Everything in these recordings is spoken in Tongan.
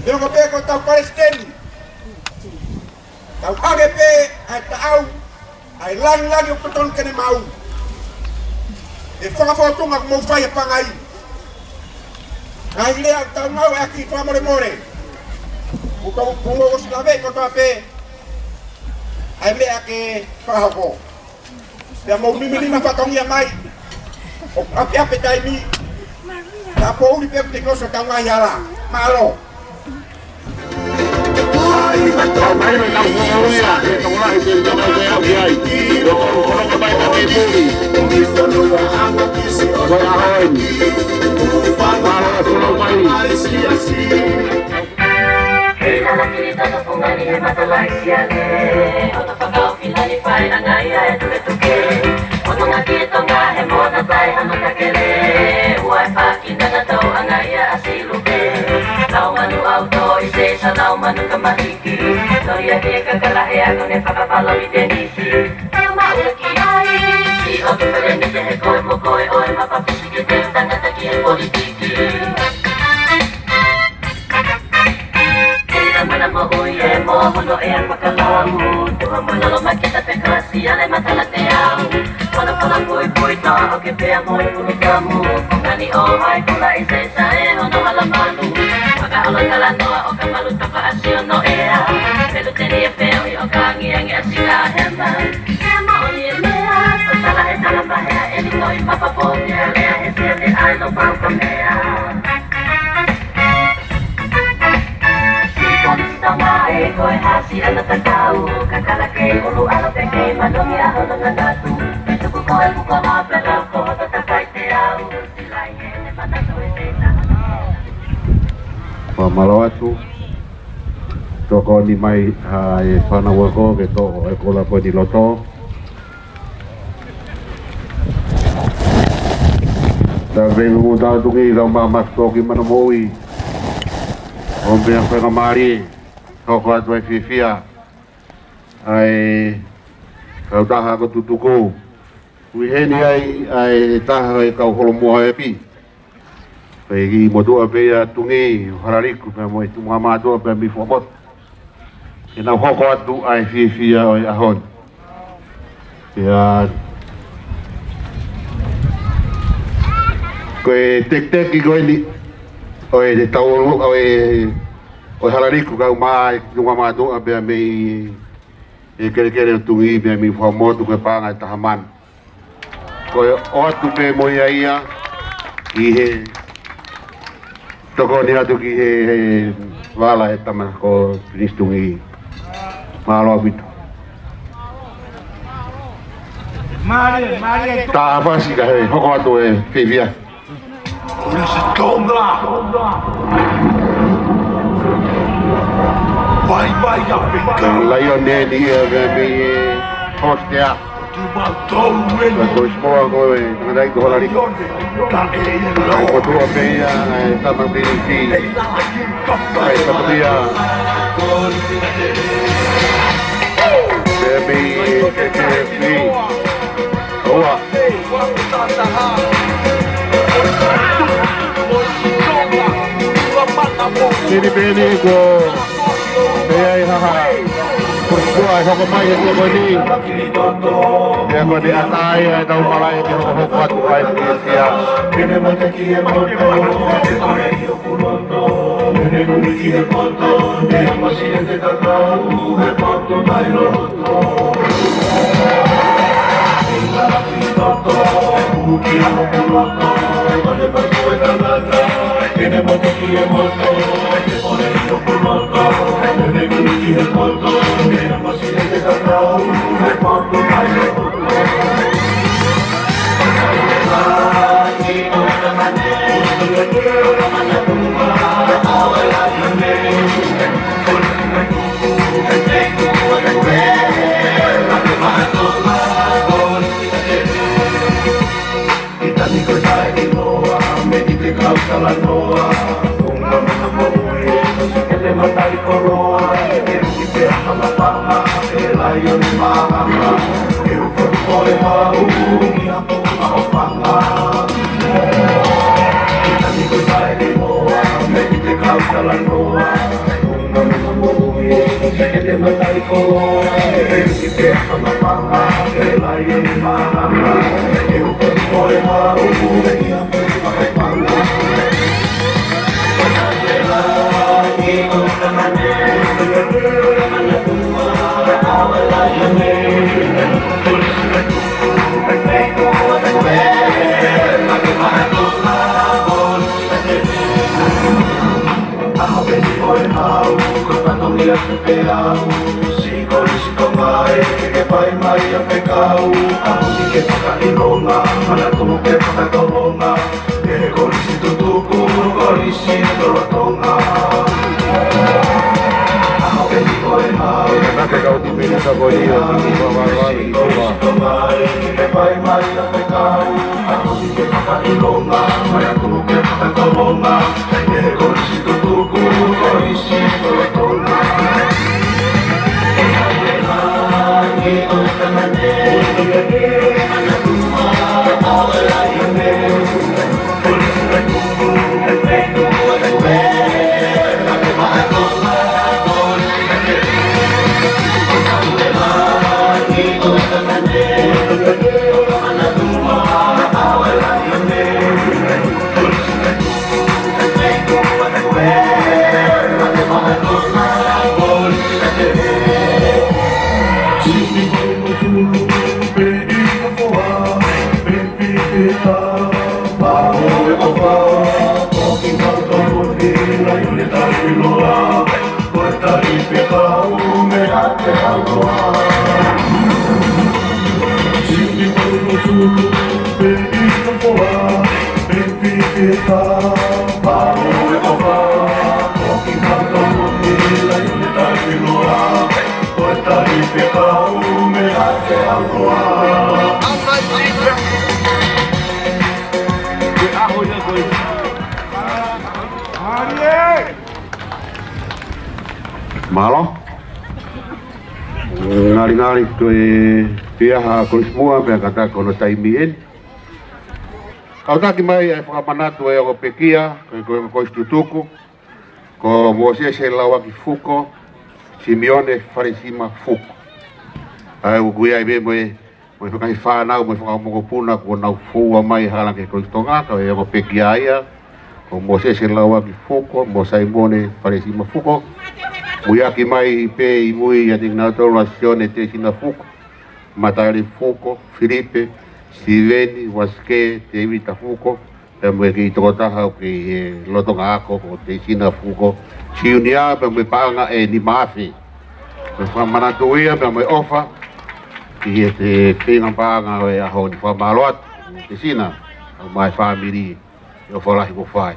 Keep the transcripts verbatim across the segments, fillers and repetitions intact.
Neongo pē ko hotau palesiteni, tau ʻoange pē ʻa e taʻau, ʻa e lāngilangi ʻoku totonu ke ne maʻu. ʻE fakafōtunga ʻoku mou fai ʻa e pangai. Ngaahi lea ʻoku tau maʻu ʻaki, fakamolemole. Kuo u, kuo u ʻosi laveʻi kotoa pē ʻa e meʻa ke fakahoko. Pea mou nimanima fatongia mai. ʻOku ʻapiʻapi e taimi. Ka poʻuli pē ʻoku teʻeki osi hotau ngaahi hala. Mālō. He lalaki ni tata fungani he mata laisiale, ʻo na fakaofila ni fai anga ia e tuketuke. ʻO Tonga ki Tonga he moana tai hano takele. Ua e paki nana tau anga ia ʻa Silupe. Lau manu au to i se sa lau manu ka mahiki. Nori ake ka kala he ako ne fakapalo i tenisi. Ia maʻu ki ai, si o tu pele ni te he koe mo koe ʻoe ma papisi ke te tangata ki he politiki. Kei la mana moʻui e mo hono ʻea fakalau. Tuha mana lo makita pe kalasi ale matala te au. Mana pala pui pui ta o ke pea mo i puni kamu. Ngani o hai kula i se sa e hono hala manu. Fakahala kala noa o ka malu tapa a si o no ʻea. Pelu te ni e pea o i o ka angi angi a si ka hema. Ke ma o ni e mea, sa tala e tala mahea e ni no i papa po ni a lea he sia te ai lo pau ka mea. Siko ni si tama e ko e hasi ana tatau, ka kala kei ulu alo pe kei mano ni a hono nganatu. Tuku ko e puka ma pela ko hota takai te au, si lai he ne manatu e te taha. Fakamālō atu. Tokoni mai ʻa e fānau ako ke toʻo e kula ko eni loto. Tau vei mo tau tuki tau mamaku toki mana moʻui. ʻO meʻa fenga mālie. Toko atu e fiefia. ʻA e kautaha ko Tutuku. Ui heni ai, ʻa e taha e kau holomua e pi. Pea ki motuʻa pea Tungi, ʻo Halaliku, pea mo e tuʻunga mātuʻa pea mei Fuaʻamotu. Ke nau hoko atu ʻa e fiefia ʻo e ʻaho ni. Pea ko e tekiteki ko eni, ʻo e tau ʻo e, ʻo e Halaliku kau mā e tuʻunga mātuʻa pea mei he kelekele ʻo Tungi pea mei Fuaʻamotu ko e paʻanga ʻe taha mano. Ko e ʻoatu pē mo ia ia ki he tokoni atu ki he, he vala he tama ko Pilinisi Tungi. Mālō ʻaupito. Mālie, mālie. Tāfasi ka he hoko atu e fiefia. Pilinisi Tonga. Vai, vai, a pika. Laione ni ia mei e hostea. Ka ko Simoa ko e tangataʻeiki ko Halaliku. Ai ko tuʻa pē ia, e tama Pilinisi. Ai tama pia. Pea mei e K K F ni. Ua. Sini peni ko. Pea ʻi ai ha ha. Ko e hoko mai he toko ni. Pea ko eni ʻa e tau malai ke hokohoko atu ai ki sia. Nate kau timi ni sa ko ia, timi ni sa ko ia. Mālō. Ngalingali ko e fiha Kolisi Muʻa pea ka ta ko hono taimi eni. Kau taki mai e fakamanatu e ongo pekia, ko e, ko e, ko e Kolisi Tutuku, ko Mōsese Lauaki Fuko, Simione Falesima Fuko. ʻA ia ʻoku ʻi ai pē mo e, mo e fakaʻi fānau, mo e fanga mokopuna kuo nau foua mai hala ki he Kolisi Tonga, ka ko e ongo pekia ia, ko Mōsese Lauaki Fuko, mo Saimone Falesima Fuko. Muiaki mai pē ʻi mui ʻiate kinautolu ʻa Sione Tesina Fuko, Mataele Fuko, Filipe, Siveni, Uasike, Tevita Fuko, pea mo e kiʻi tokotaha ʻoku kei ʻi he lotolotonga ako ko Tesina Fuko Siunia, pea mo e paʻanga ʻe nima afe. Ko e fakamanatu ia pea mo e ʻofa ki he, he feinga paʻanga ʻo e ʻaho ni. Fakamālō atu Tesina, ʻa e ʻomai fāmili, ʻofa lahi kuo fai.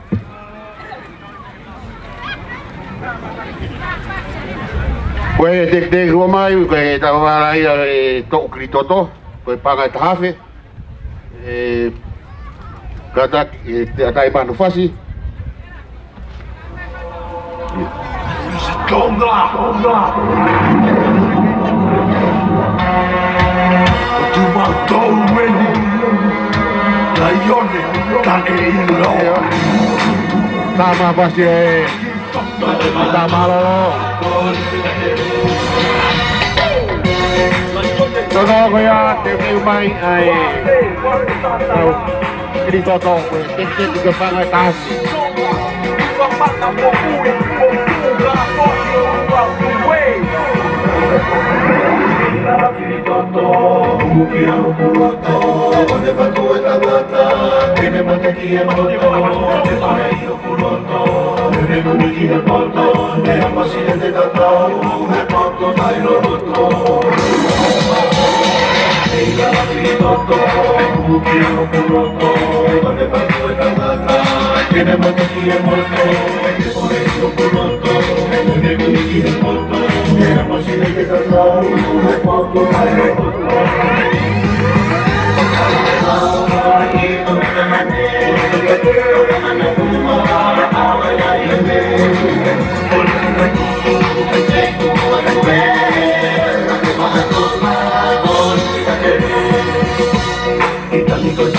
Ko e teketeke ua mai, ko e tau ala ia e toʻu kilitoto, ko e paʻanga ʻe taha afe. ʻE, kātaki, ʻe, te atai mano fasi. Tonga, Tonga. Ko kimautolu eni, Laione, Taʻeʻiloa. Tā mafasi e. Tā mālōlō. Tō tō ko ia, te u mai ai. Au. Kilitoto, ko e, te, te, te, te paʻanga ʻe taha afe.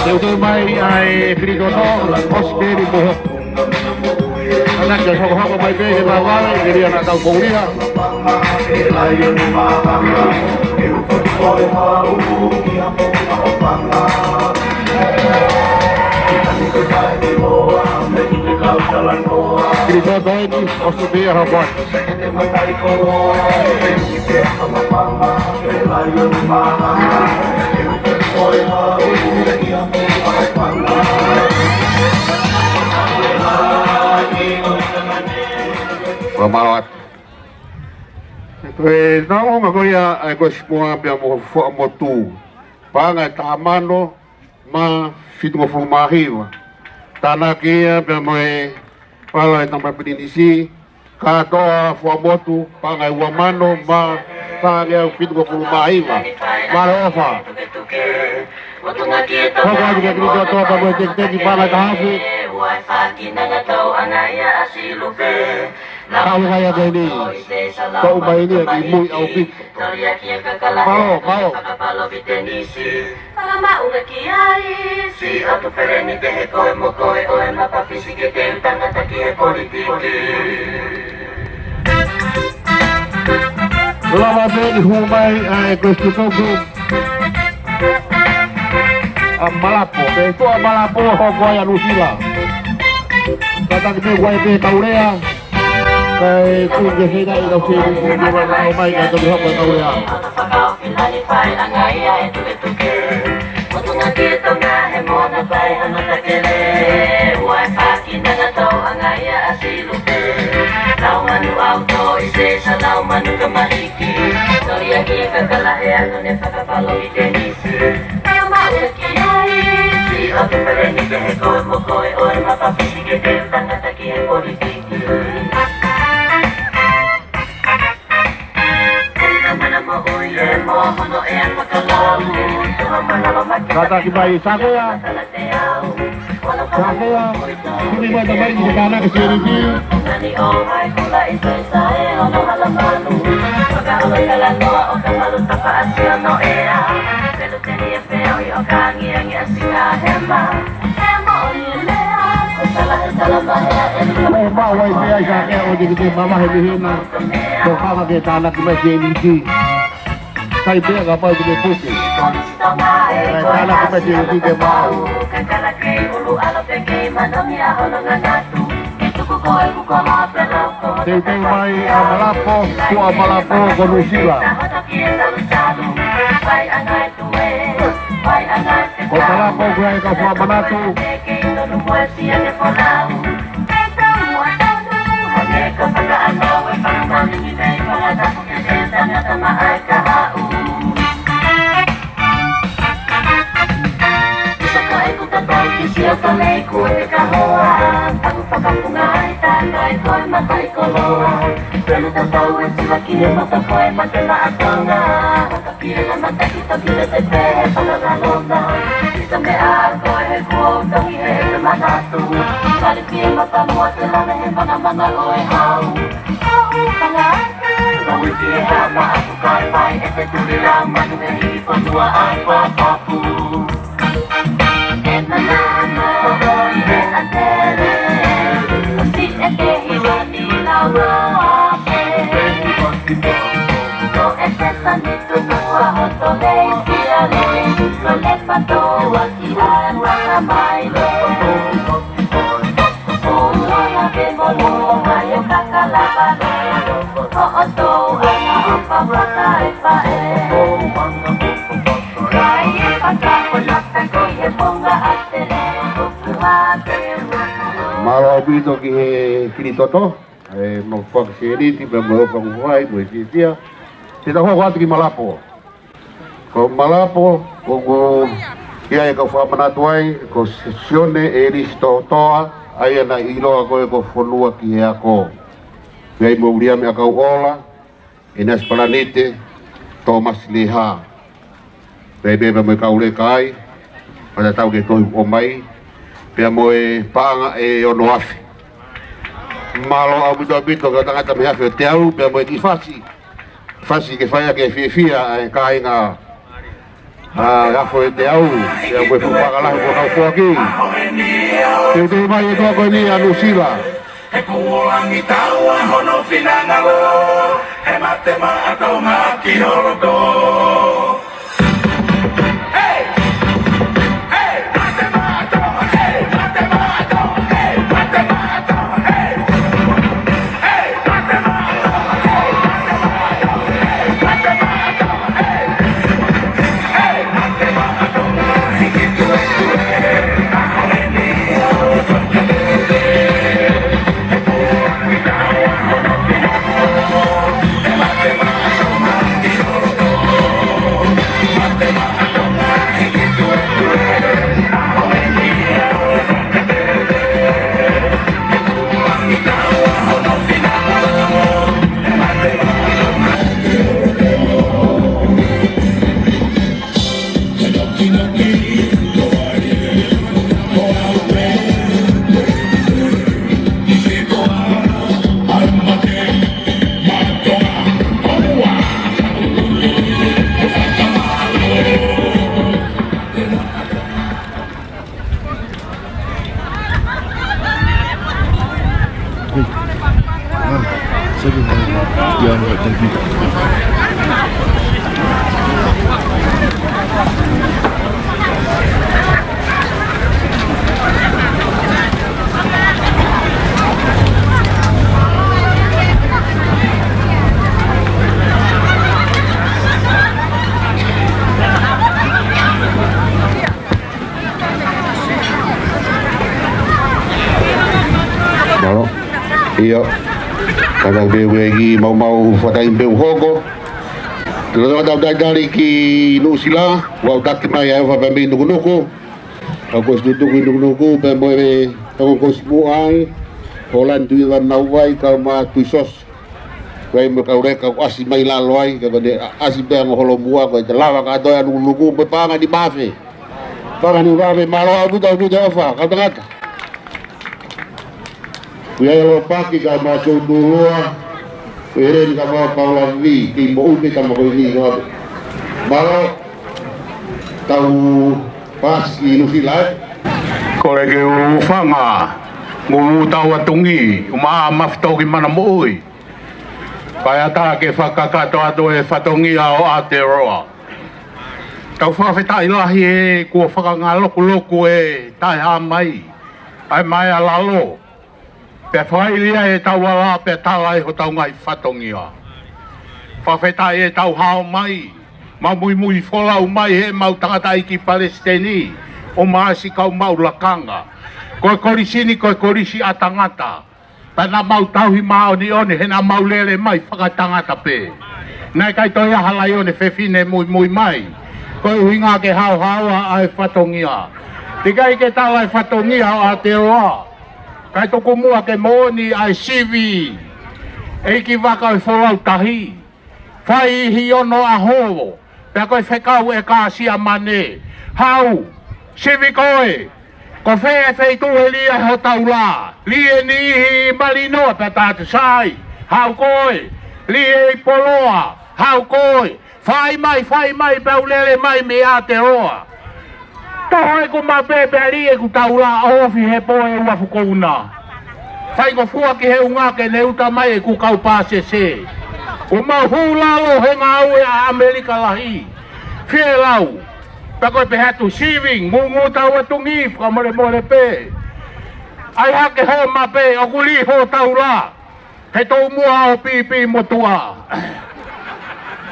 Te u toe mai ai e kilitoto, ʻosi pē ni mo hoku. Naʻa ke hokohoko mai pē ke tau vale, ke lia naʻa tau poulia. Kili toto eni, ʻosi pē ia hoko atu. Fakamālō atu. Ko e naunga ko ia ʻa e Kosipua pea mo Fuaʻamotu. Paʻanga ʻe taha mano mā fitungofulu mā hiva. Tānaki ia pea mo e pala ʻe tama pilinisi, kātoa Fuaʻamotu, paʻanga ʻe ua mano mā taha ngeau fitungofulu mā hiva. Mālō ʻofa. Hoko atu kia Kili toto pea mo e tekiteki, paʻanga ʻe taha afe. Kau ngai ako ini. Kau mai ini ʻa ki mui au pik. Mālō, mālō. Fakamaʻunga ki ai, si atu feleni te he koe mo koe ʻo e mapafisi ke te u tangata ki he politiki. Lava pē ni hū mai ʻa e Kosipua. ʻA Malapo, pē tuʻa Malapo, hoko ai ʻa Nuʻusila. Kātaki pē kuai pē kaulea. Kai kung ke hei nai lau ke kung ke lau mai ka tau hapa kau ia. Fakaofilani fai anga ia e tuketuke. Motunga ki Tonga he mona pai hana takele. Ua e paki nana tau anga ia a silupe. Lau manu au to i se sa lau manu ka mahiki. Toli aki e kakala he ano ne fakapalo i tenisi. Tau mau e ki ai. Si o tu pere ni ke he koe mo koe o e mapapisi ke te tangata ki he politiki. Kātaki mai Sakea. Sakea. Kumi mai tamai ki te kānaka sieriki. Ko e mau ai pē ai Sakea ʻo te ki te mamahi mihina. Ko kaka ke tānaki mai ke niti. Kai pea ka pau ki te puke. Kai tānaki mai ke niti ke mau. Teuteu mai ʻa Malapo, tuʻa Malapo, ko Nuʻusila. Ko Malapo, ko e ka fua manatu. Sio ka mei ko e kahoa, taku fakapunga ai tānaki ko e mata i koloa. Pelu tatau e sila ki he mata ko e mate na a Tonga. Haka pie na mata ki toki le te te he pala na lona. Isa me a ko e he kuo utongi he he manatu. Kali pie mata mua te lame he mana mana o e hau. Hau pala atu, no wiki e hama aku kai pai e te tuli la manu he hiki konua ai kua papu. Mālō ʻaupito ki he Kili toto, e, mo Fakasēniti, pea mo Fakufai, mo e Siasia. Te tau hoko atu ki Malapo. Ko Malapo, ko, ko ia e kau fakamanatu ai, ko Sione ʻElisitotoa, ʻa ia naʻe ʻiloa ko e ko Fonua ki he Ako. Pea mo Uliame ʻAkauʻola, ʻEnasi Palanite, Tōmasi Leha. Pea pea mo e kau leka ai, pea tatau ke tohi ʻo mai, pea mo e paʻanga ʻe ono afe. Mālō ʻaupito ʻaupito ka tangata mei he afe ʻo Teau, pea mo e kiʻi fasi. Fasi ke fai ake fiefia ʻa e kāinga ʻa e afe ʻo Teau, pea mo e fuʻu paʻanga lahi ko kau foaki. Teuteu mai e toa ko eni ʻa Nuʻusila. He kulangi taua hono finangalo, he mate maʻa Tonga ki holoto. Hey! Hey! Mate maʻa Tonga, hey! Mate maʻa Tonga, hey! Mate maʻa Tonga, hey! Hey! Mate maʻa Tonga, hey! Mate maʻa Tonga, hey! Mate maʻa Tonga, hey! Hey! Mate maʻa Tonga, hiki tuetue, ʻaho eni, ʻaho eni. Mālō. ʻIo. Kātaki pē ʻoku ʻi ai e kiʻi maumau fakataimi pē ʻoku hoko. Lolotonga ʻetau talitali ki Nuʻusila, ʻoku ʻoatu mai ʻa e ʻofa pea mei Nukunuku. Kau kōsi tutuku ʻi Nukunuku, pea mo e kau kōsi muʻa ai. Hōlani Tuʻivaʻinauvai, kau mai Tuʻisosi. Ko e mo e kau leka ʻoku ʻasi mai lalo ai, ka ko ʻene ʻasi pē ʻa Nuʻuholomua, ko e te lava kātoa ʻa Nukunuku, mo e paʻanga ni mafe. Paʻanga ni mafe, mālō ʻaupito, ʻaupito e ʻofa, kau tangata. Kuia Lopaki, kau mai Soutulua, ko ʻEleni kau mai Paula Vi, kei moʻui pē tama ko eni, kau atu. Mālō, tau pasi ʻi Nuʻusila. Kole ke u fanga, ngumu tau atungi, uma mafi toki mana moʻui. Kae ʻatā ke fakakakato atu e fatongia ʻo Aotearoa. Tau fakafetaʻi lahi he kuo fakangalokuloku e taʻehāmai ʻa e maea lalo. Pea fakaʻili ai ʻetau ala pea tala ai hotau ngaahi fatongia. Fakafetaʻi ʻetau hao mai, mau muimui folau mai he mau tangataʻeiki palesiteni, ʻo Maʻasi kau mau lakanga. Ko e kolisi ni, ko e kolisi ʻa tangata. Pea naʻa mau tauhi māʻoniʻoni he naʻa mau lele mai fakatangata pē. Naʻe ʻikai toe ʻi ai ha laione fefine muimui mai. Ko e ʻuhinga ke haohaoa ʻa e fatongia. ʻIkai ke tala e fatongia ʻo Aotearoa. Kae tuku muʻa ke moʻoni ʻa e sivi ʻeikivaka ʻo e folau tahi. Fai ʻi he ono ʻaho, pea ko e fekau ʻe Kāsiamane. Haʻu, sivi koe, ko fē e feituʻu ʻe lie ai hotau lā? Lie niʻihi ʻi Malino, pea tā atu sai. Haʻu koe, lie ʻi Poloa, haʻu koe. Fai mai, fai mai, pea u lele mai mei Aotearoa. Toho ʻeku mape pea liʻi ʻeku taula ʻo ofi he pō ʻe uafu kouna. Faingofua ki he ʻunga ke ne uta mai ʻeku kau pāsese. ʻO mau hū lalo he ngāue ʻa ʻAmelika lahi. Fielau. Pea ko e pehē atu sivi, ngumu tau atungi, fakamolemole pē. ʻAi hake ho mape, ʻoku liʻi ho taula. He toumuʻa ʻo Pipi mo Tuʻa.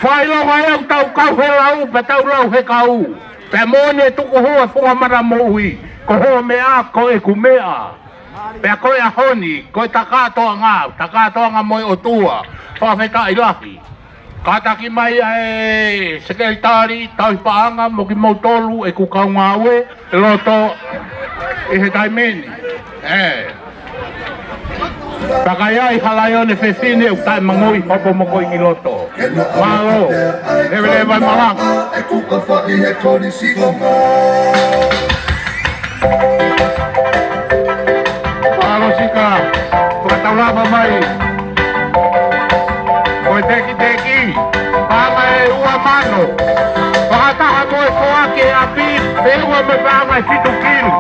Fakaʻilonga ʻe au tau kau he lau, pea tau lau he kau. Pea moʻoni e tukuhua funga mana moʻui. Ko ho meʻa, ko ʻeku meʻa. Pea ko e ʻaho ni, ko e tā kātoanga, tā kātoanga mo e ʻOtua. Fakafetaʻi lahi. Kātaki mai ʻa e sekelitali, tauhi paʻanga, mo kimoutolu, ʻeku kaungāue, ʻi loto, ʻi he taimi ni. ʻE. Pea ka ʻi ai ha laione fefine ʻoku taʻemangui, hopo mo koe ki loto. Mālō. Leveleva e malanga. Mālō Sika. Fakataulava mai. Ko e tekiteki. Paʻanga ʻe ua mano. Fakataha mo e foaki ʻe ʻapi, feʻunga mo e paʻanga ʻe fitu kilu.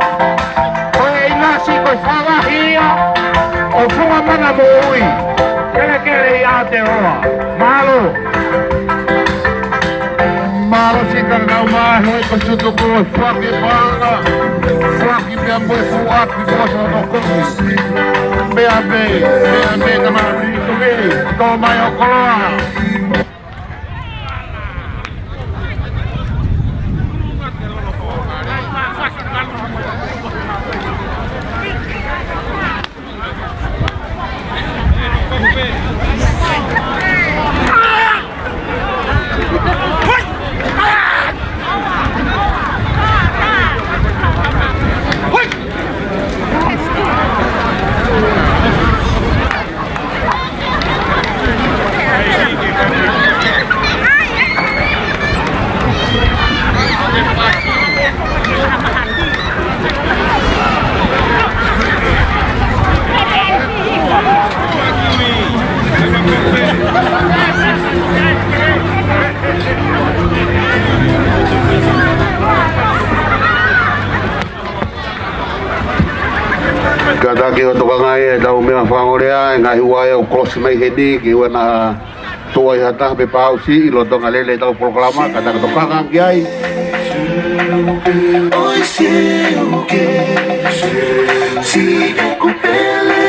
Ko e ʻinasi ko e falahi ia ʻo funga Ko ui, kelekele ʻi Aotearoa. Mālō. Mālō Sika, kau mai, hoi ko Sutuku, foaki paʻanga, foaki pea mo e fuʻu ʻapi, ko hono kovi. Meʻa pē, meʻa pē, tama ni, sukeli, tō mai ʻo koloa. Kātaki ʻo tokangaʻi ʻetau meʻa fakalea, ʻa e ngaahi ua ʻoku kolosi mai heni, ke ʻoua naʻa tuʻu ai ha taha pe pāusi ʻi loto ngā lele ʻetau polokalama, kātaki ʻo tokangaʻi ai.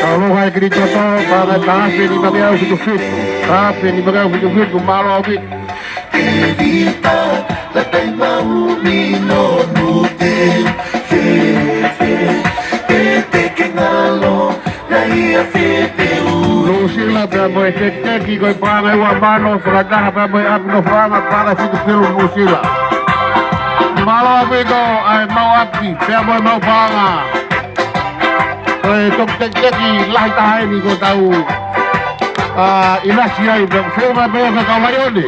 Tau ʻaloha e Kilitoto, paʻanga ʻe taha afe nima ngeau fitu fitu, taha afe nima ngeau fitu fitu, mālō ʻaupito. Tēvita, Lātaimauni, Nōnute, Fēfē, Pēteke Ngalo, Naia Feteu. Nuʻusila pea mo e Tekiteki ko e paʻanga ʻe ua mano, fakataha pea mo e ʻapi nofoʻanga, paʻanga ʻe fitu kilu Nuʻusila. Mālō ʻaupito ʻa e mau ʻapi, pea mo e mau paʻanga. Ko e toki Tekiteki lahi taha eni ko ʻetau, ʻa, ʻinasi ai, pea feu mai pea ka kau mai one.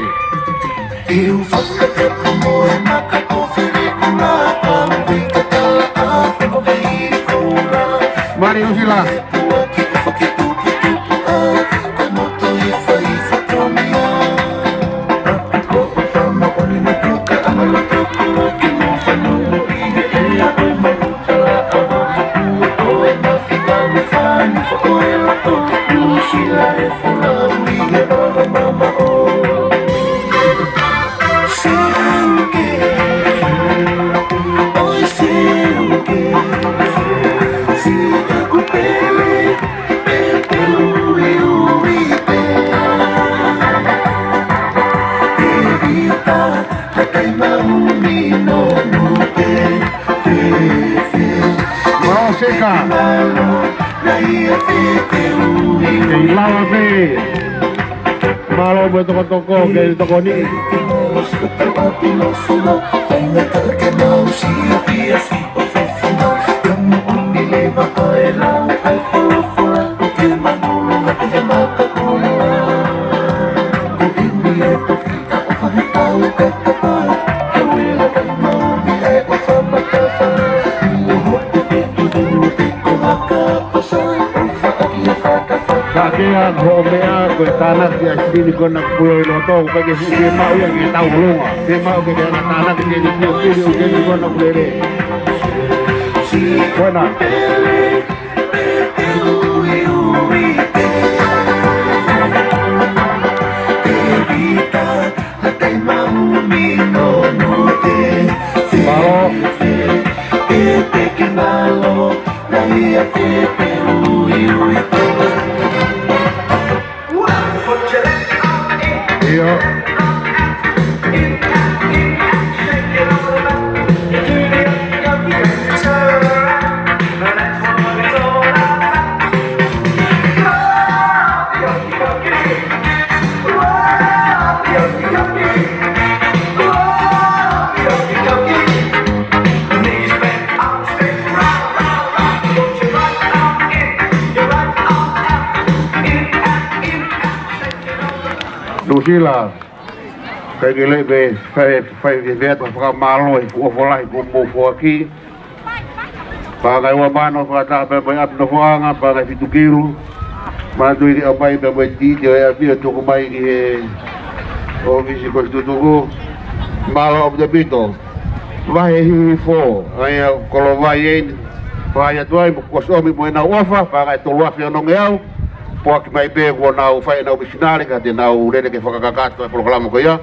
Iu fakatapu mo e maka ko Filipu Lāpau, Vikatala ʻa Poloveikula. Mari Nuʻusila. Puaki ko Fakituputupu ʻa, ko Moto i Fai Fakamia. Ko Fama Oni ni Puka ʻa Maloto, ko Moki mo Fanongo i he ea ko Malu. Mālō Sika. Kei lava pē. Mālō mo e tokotoko, kei tokoni. Ka ke a ko meʻa ko e tānaki ʻa e sini kona kuo i loto, ka ke fuke maʻu ia ke tau holonga. Ke maʻu ke ke ana tānaki ke ni kuo kiri o ke ni kona kulele. Kona. Mālō. ʻIo. Nuʻusila, kae kei leʻo pē, fai, fai, fai, fai, fakamālō he fuʻu ʻofa lahi kuo mou foaki. Paʻanga ʻe ua mano, fakataha pea mo e ʻapi nofoʻanga, paʻanga ʻe fitu kilu. Manatuʻi ke ʻomai pea mo e tiiti ʻo e ʻapi ʻo tuku mai ki he ʻōfisi ko Sutuku. Mālō ʻaupito. Vahe Hihifo, ʻa ia ko Lovai eni, fai atu ai, mo Kosomi mo ʻenau ʻofa, paʻanga ʻe tolu afe ono ngeau. Foaki mai pē kuo nau fai ʻenau misinale ka te nau lele ke fakakakato e polokalama ko ia.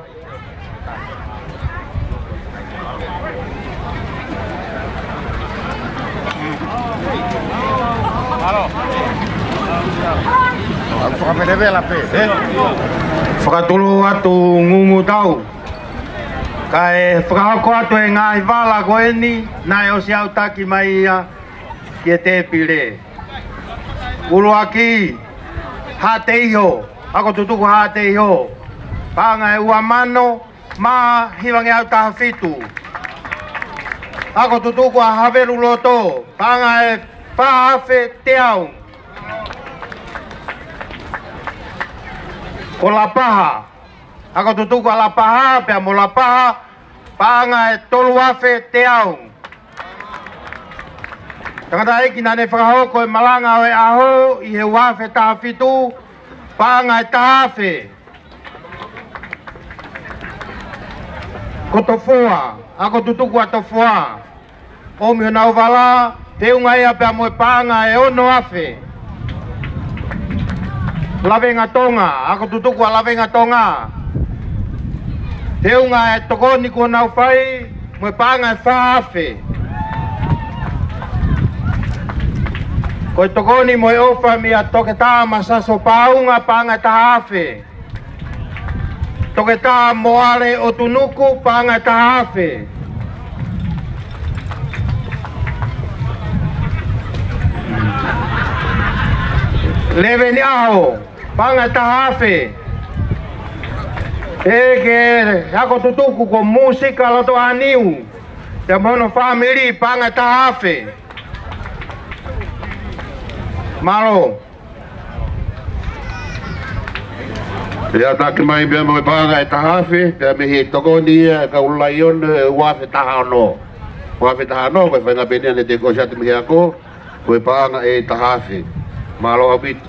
Fakatulou atu Ngungutau. Kae fakahoko atu e ngaahi vala ko eni naʻe ʻosi aʻutaki mai ia ki he tēpile. ʻUluaki, Haʻateiho, ako tutuku Haʻateiho, paʻanga ʻe ua mano mā hivangeau taha fitu. Ako tutuku ʻa Havelu Loto, paʻanga ʻe fā afe teau. Ko Lapaha, ako tutuku ʻa Lapaha pea mo Lapaha, paʻanga ʻe tolu afe teau. Tangataʻeiki naʻa ne fakahoko e malanga ʻo e ʻaho ʻi he ua afe taha fitu, paʻanga ʻe taha afe. Ko Tofoa, ako tutuku ʻa Tofoa, ʻomi honau vala, feʻunga ia pea mo e paʻanga ʻe ono afe. Lavengatonga, ako tutuku ʻa Lavengatonga, feʻunga e tokoni kuo nau fai mo e paʻanga ʻe fā afe. Ko e tokoni mo e ʻofa meia Toketā Masaso Paunga, paʻanga ʻe taha afe. Toketā Moale ʻOtunuku, paʻanga ʻe taha afe. Leveni ʻAho, paʻanga ʻe taha afe. ʻEke ako tutuku ko Musika Lotoʻaniu pea mo hono fāmili, paʻanga ʻe taha afe. Mālō. ʻE aʻutaki mai pea mo e paʻanga ʻe taha afe, pea mei he tokoni ia ʻa e kau Laione, ʻe ua afe taha ono. Ua afe taha ono, ko e faʻahinga pē eni naʻe teʻeki ʻosi atu mei he ako, ko e paʻanga ʻe taha afe. Mālō ʻaupito.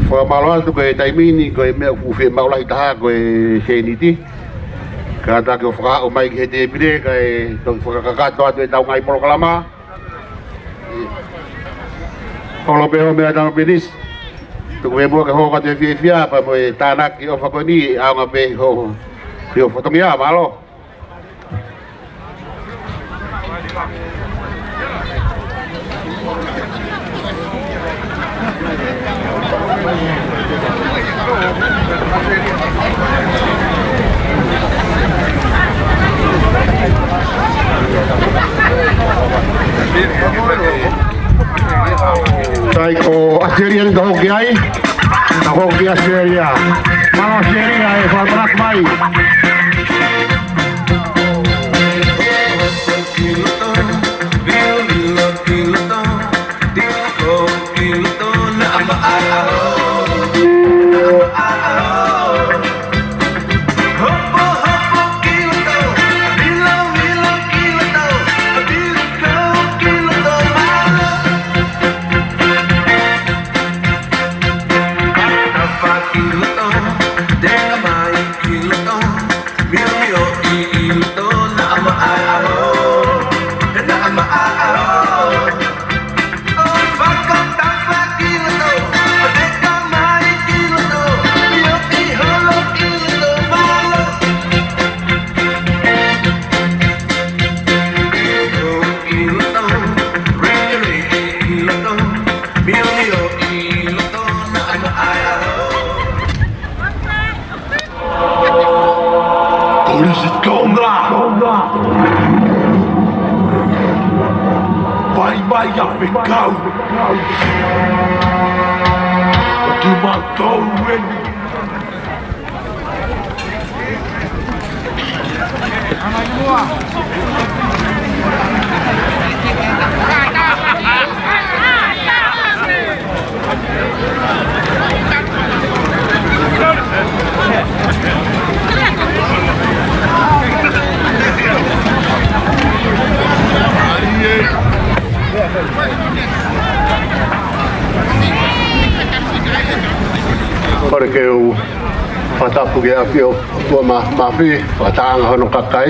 Fakamālō atu, ko e taimi ni ko e meʻa ʻoku fiemaʻu lahi taha ko e sēniti. Kātaki ʻo fakaaʻu mai ki he tēpile kae toki fakakakato atu ʻetau ngaahi polokalama. Holo pē hoʻo meʻatanga, Pilinisi. Tuku pē muʻa ke hoko atu e fiefia pea mo e tānaki ʻofa ko eni, ʻaonga pē hoʻo, hoʻo fatongia, mālō. Sai, ko ʻAositelēlia eni ka hoko ki ai. Ka hoko ki ʻAositelēlia. Mālō ʻAositelēlia e fakamanatu mai. Kolisi Tonga. Vaivai ʻa e fekau. ʻOku mau tau eni. Kole ke u fakatapu ki he ʻafio ʻo e ʻOtua Māfimafi, fakataʻanga hono kakai.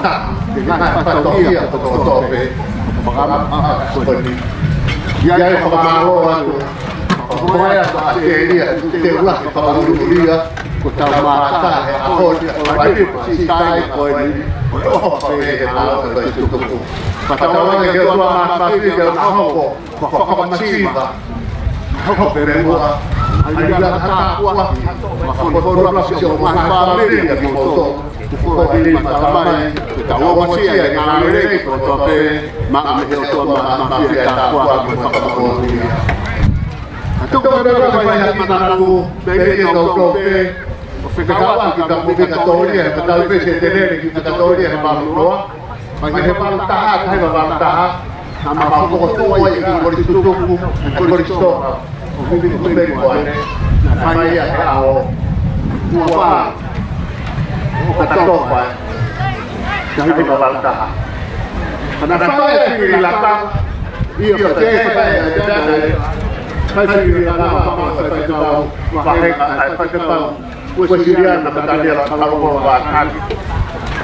fakataha, ke ngaahi fatongia kotoa pē, fakama-, a, ko eni. ʻI ai e fakamālō atu, ko e ʻAositelēlia, te ula ke fakaʻuliʻulia, ko ʻetau mātā he ʻaho ni, ʻo e ʻaho ni, siʻi kāinga ko eni, ʻoku ʻofa pē he mālō ʻo e toetuʻu. Fakatauange ki he ʻOtua Mafimafi ke ne hoko ko e fakamativa, hoko pē muʻa, ʻa e lea tāpuaki, mo e folofola ʻa e ʻOtua maʻa e fāmili ʻa kimoutolu, ʻoku folofola mai, ʻoku tau ongosia e ngāue lelei kotoa pē, maʻa mei he ʻOtua Mafimafi e tāpuaki mo e fakamoʻoni. Tuku ke u fai ha manatu, pea ʻi he ʻoku tau pē, ʻo fekauʻaki ka mo ki ka tōlia, ka tau pē se telele ki ka tōlia he māmani loa, mai he valu taha, taha valu taha, naʻa mau fokotuʻu ai e kiʻi kolisi tutuku, e kolisi toka, ʻo Vili Kumeku ʻanai, naʻe fai ia he ʻaho ua fā ʻo ʻOkatopa, taha valu taha. Ka naʻe fai e fili laka, ʻio, ka te fai e, fai e fili laka, fai e fili laka, fai e fili laka, fai e fili laka, Uēsiliana, Mataniela, Kaloko, Vātaki.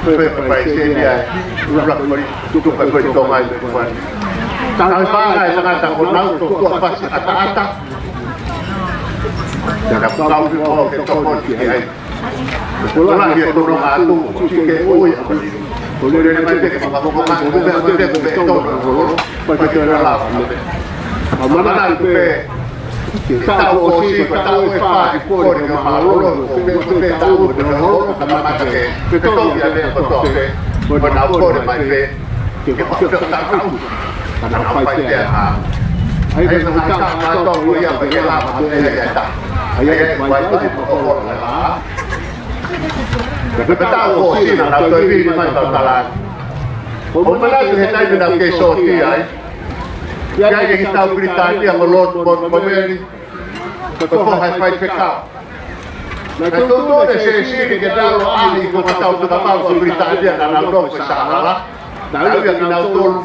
Pea pea ʻi ai e sēnia, ʻuluaki kolisi tutuku, pea ko e Tonga ʻi he kuani. Tau fanga e tangata ko ʻenau tō kuo fasi ʻataʻatā. Tau kau ki ʻo ke tokoni ki ai. Ko e lahi e tōnounou atu, ʻoku ke ʻoi, ko e lele mai pē ke fakafofonga, ko e meʻa mai pē ke tō, ko e lele mai pē. ʻA manatu pē, Ke taʻu ʻosi, ko e taʻu ʻe fā ʻi Fōle ʻo mālōlō, ko e pē, ko e pē taʻu ʻo te holo, ka mata ke, ke tō ia lea kotoa pē, ko e nau kole mai pē, ke fakafeʻao taʻu, ka nau fai pē ʻa. ʻA ia ko e taʻu ʻa tō ko ia ko e lava, ko e ia ia ta. ʻA ia ko e vai, ko e holo ʻa. Ko e taʻu ʻosi naʻa nau toe vili mai ka tala. ʻOku ou manatu he taimi naʻa ku kei sōtia ai. ʻI ai e kau Pilitānia mo Lord Montgomery, ko e foha e faifekau. Naʻe tuʻutuʻuni ʻe Sēsili ke nau ʻalu ʻo ʻaʻahi ko e tau tukamau ko Pilitānia naʻa nau nofo ʻi Sālala. Naʻe ui ʻa kinautolu,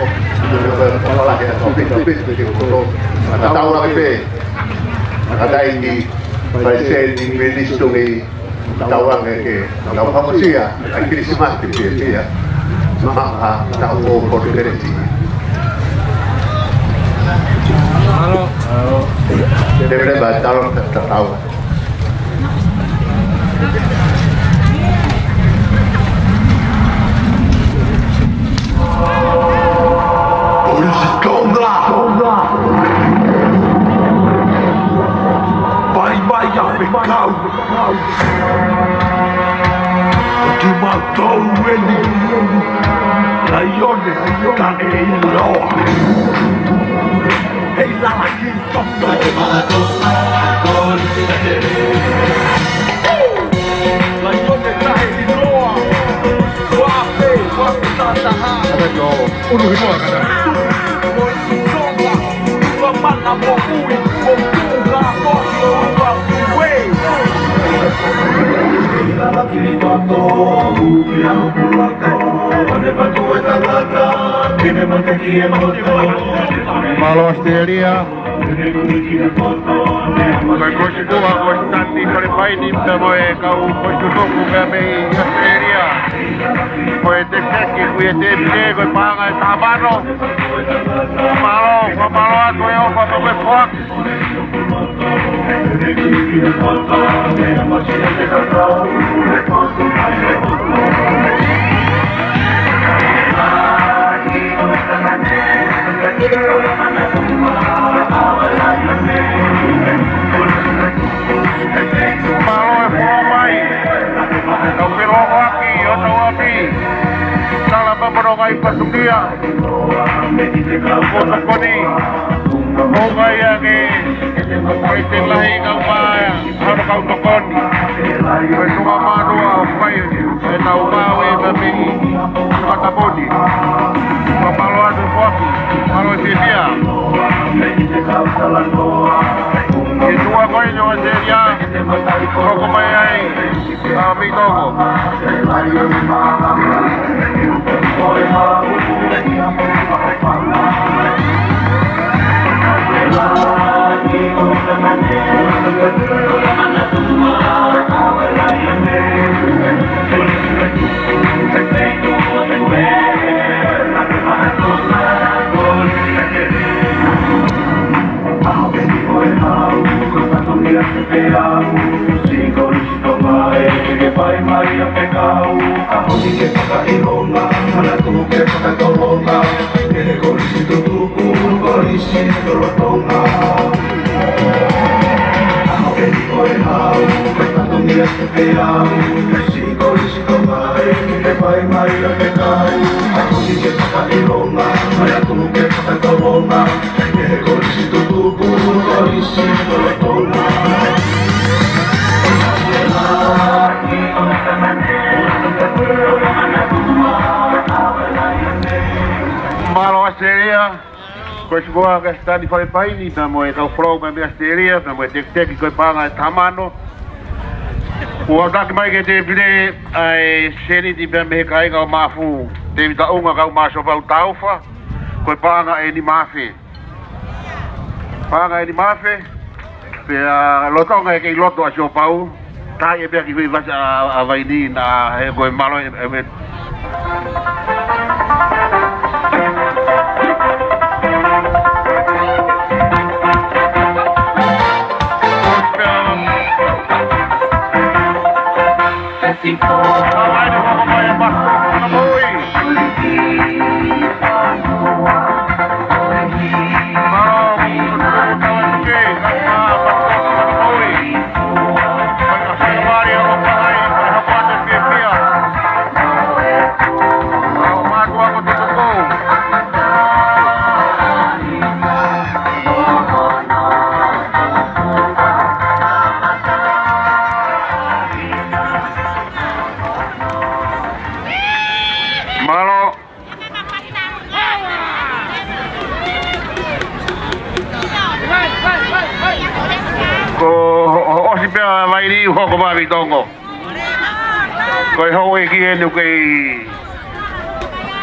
ʻOku ou fakalahi atu ʻaupito ʻaupito kiate kimoutolu. Fakatauange pē, fakataimi, Palesiteni, Minisituli, tauange ke tau fakamoʻui ʻa e Kilisimasi fiefia. Maʻa tau o Pōtukelesi. Mālō. Te mele ba talo ta tau. Polisi Tonga. Vai vai a pekau. Ko kimautolu eni, Laione taʻeʻiloa. Hei lala ki toto. Laione taʻeʻiloa. Ua pe, ua pe tataha. Ata ko unu hinoa kana. Mālō ʻAositelēlia. Ko e kolisi kuo ʻosi tani fale paini pea mo e kau kolisi tutuku pea mei ʻAositelēlia. Ko e tefeki, ko e tefeki, ko e paʻanga ʻe taha mano. Mālō, mālō atu e ʻofa mo e foaki. Mālō e foaki mai. Tau pelo ʻaki, ʻo tau api. Tala papa no kai patukia. Ko tokoni. Ko kai ake. Ko e te lahi kau mai. Hano kau tokoni. Ko e tunga mālō ʻa ʻoku fai. E tau mau e mami. Ko taponi. Ko palo atu foaki. Palo e fiefia. E tua ko e no seria. Ko ko mai ai. Amigo. ʻAho ni ke fakaʻilonga, manatu ke fakatolonga, ʻi he kolisi tutuku, kolisi lolotonga. ʻAho eni ko e hau, ke fatongia ke peau, siʻi kolisi Tamai, ke fai mai ʻa e kai. ʻAho ni ke fakaʻilonga, manatu ke fakatolonga, ʻi he kolisi tutuku, kolisi lolotonga. Mālō ʻAositelēlia, ko e sikuā ka Sitani Falepaini, pea mo e kau folau pea mei ʻAositelēlia, pea mo e tekiteki ko e paʻanga ʻe taha mano. Kuo taki mai ki he tēpile ʻa e sēniti pea mei he kāinga ʻo Mafu, Tēvita ʻUnga kae ʻumaʻā Siopau Taufa, ko e paʻanga ʻe nima afe. Paʻanga ʻe nima afe, pea lolotonga ʻe kei loto ʻa Siopau, taʻe pea ki fei vasa ʻa, ʻa Vaini na he ko e mālō e, e, e. Mālō. Ko ho-, ho-, ʻosi pea Vaini, hoko mai Veitongo. Ko e houʻeiki eni ʻoku kei,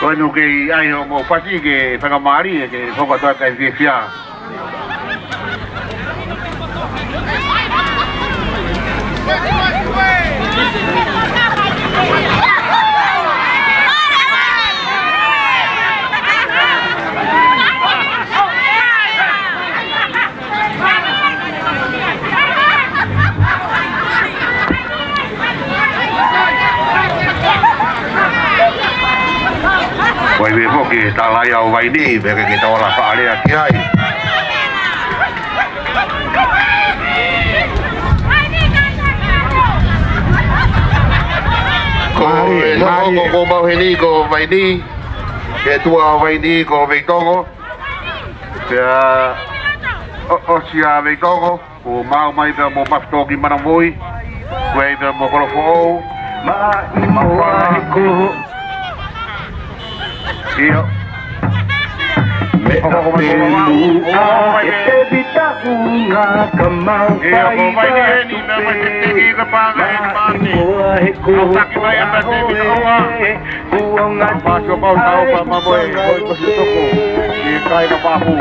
ko eni ʻoku kei ʻai hoʻomou pasi ke fakamālie ke hoko atu ʻa e fiefia. Ko e meʻa foki ʻe tala ia ʻo Vaini, pea ke, ke tau ala faʻa lea ki ai. Ko e, mālie, ko, mālie, ko, ko mau heni ko Vaini, ke tuʻa ʻo Vaini ko Veitongo. Pea ʻo, ʻosi ʻa Veitongo, kuo maʻu mai pea mo Mafitoki Manavoi, ko e pea mo Kolofoʻou. Mai mo a he ko. ʻIo. Meʻa pelu ʻa e Tēvita ʻUnga ka mau fai ko mai ni eni, meʻa mai te tiki ka panga e mate. Mai mo a he ko. Taki mai ʻa Tēvita ʻUnga. Kuo ngā Siopau Taufa pea mo e houʻeiki ko Sitoko ʻi he kāinga Mafu.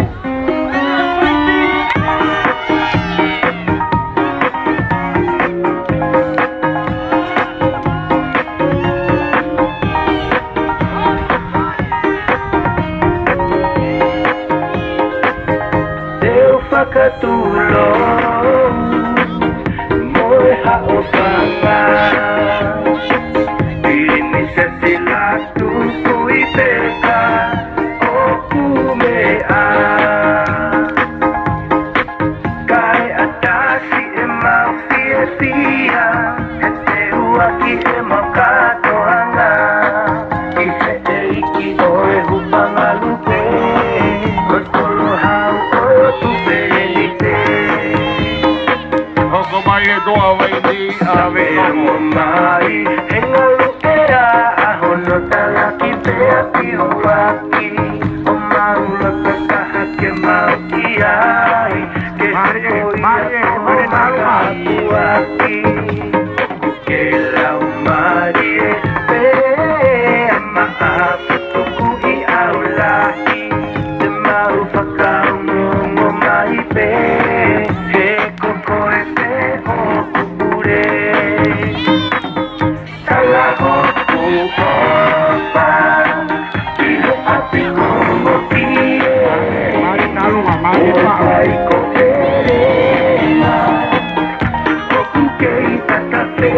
Te u fakatulou mo e haʻofanga. Pili mi se sila tuku i peka ʻoku meʻa. Kae ʻatasi ʻemau fiefia, he te uaki ʻemau kātoanga. ʻI he ʻEiki ʻo e hūfanga lupe, ko e koloa hau ʻo e tupe lelite. Hoko mai e toa Vaini ʻa Veitongo. Mai, he ngalu ʻea ʻa hono talaki pea piuaki, ʻo mau loto taha ke mau ki ai, ke mālie, mālie, mālie, mālie. Ke lau mālie pē, ʻa maʻa putuku ʻi ʻAulahi, te mau fakaongoongo mai pē, he ko koe pē ʻoku pule. Tala hoku ʻofa ki he ʻapi ko Moki ē. Mālie Talunga, mālie. ʻOfa ʻi ko Elena, ʻoku kei tatafe.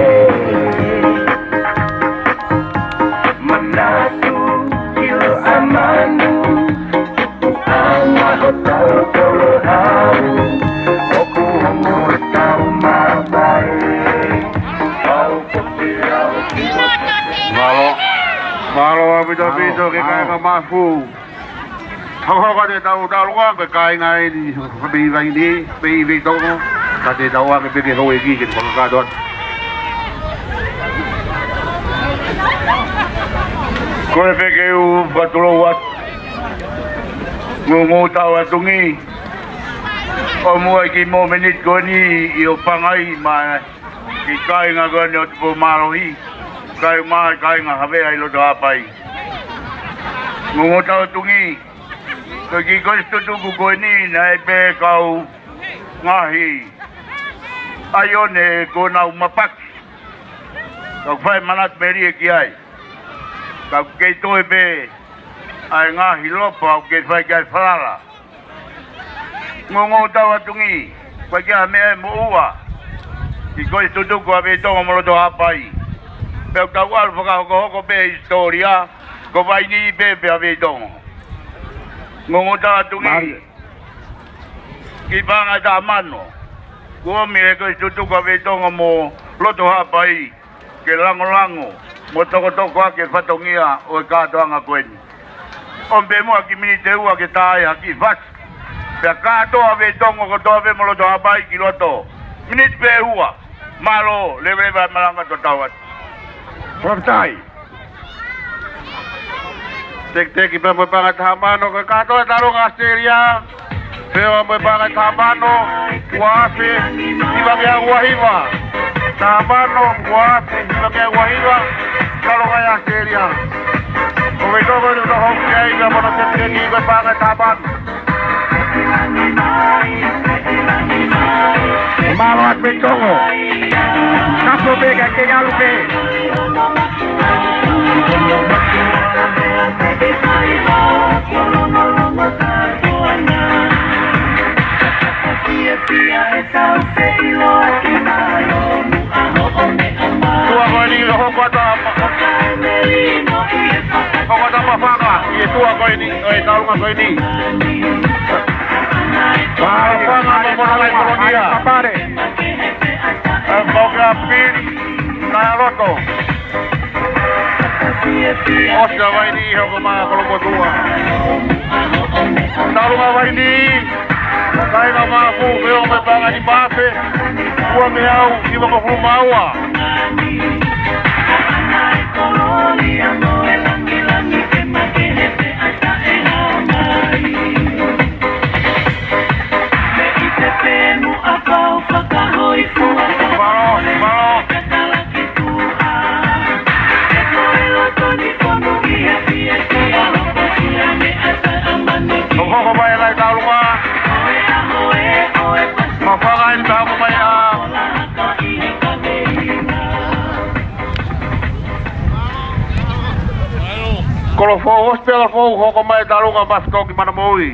Mālō ʻaupito, mālō, ʻaupito ki he mālō. Kāinga Mafu. Hokohoko atu ʻetau taulunga, ko e kāinga eni, mei Vaini, mei Veitongo, ka te tau ʻoange pē ki he houʻeiki ke fakakātoa atu. Ko e fekeu fakatulou atu. Ngungu tau atu ngi. ʻO muʻa ki he mōmeniti ko eni ʻi ʻOpangai maʻa e kiʻi kāinga ko eni ʻo Tupou Mālohi. Kae ʻumaʻā e kāinga Havea ʻi loto Haʻapai. Ngungu tau atu ngi. Ko e kiʻi kolisi tutuku ko eni naʻe ʻi ai pē kau ngaahi ʻaione kuo nau mapaki. Ka ʻoku fai manatu melie ki ai. Ka ʻoku kei toe pē ʻa e ngaahi lopa ʻoku kei fai ki ai falala. Ngungu tau atu ngi, ko e kiʻi meʻa ʻe moʻua. Kiʻi kolisi tutuku ʻa Veitongo mo loto Haʻapai. Pea ʻoku tau ʻalu fakahokohoko pē hisitōlia, ko Vaini pē pea Veitongo. Ngungu tau atu ngi. Mālie. Kiʻi paʻanga ʻe taha mano. Kuo ʻomi ʻe he kolisi tutuku ʻa Veitongo mo loto Haʻapai ke langolango mo tokotoko ʻaki e fatongia ʻo e kātoanga ko eni. ʻOmi pē muʻa kiʻi miniti ʻe ua ke tā ai ha kiʻi fasi. Pea kātoa Veitongo kotoa pē mo loto Haʻapai ki loto. Miniti pē ʻe ua. Mālō, leveleva e malanga totau atu. Fakafetaʻi. Tekiteki pea mo e paʻanga ʻe taha mano, ko e kātoa e taulunga ʻAositelēlia. Feohi mo e paʻanga ʻe taha mano, ua afe, hiva ngeau ua hiva. Taha mano, ua afe, hiva ngeau ua hiva. Taulunga ʻAositelēlia. Ko Veitongo eni ʻoku hoko ki ai pea mo hono tekiteki ko e paʻanga ʻe taha mano. Mālō atu Veitongo. Kapo pē ka ke ʻalu pē. Tuʻa ko eni, hoko atu ʻa Hoko atu ʻa Pafanga, ʻi he tuʻa ko eni, ʻo e taulunga ko eni. Pafanga mo Monongai Kolonia. ʻE, mau kia Pili, Taʻealoto. ʻOsi ʻa Vaini, hoko mai Kolomotuʻa. Taulunga Vaini. Kāinga Mafu, Feohi mo e paʻanga ʻe nima afe, ua ngeau hivangofulu mā ua. Mālō, mālō. Hoko mai e ngaahi taulunga. Pafanga eni pea hoko mai ʻa Kolofou, ʻosi pē Kolofou, hoko mai e taulunga Mafu Toki Manamoui.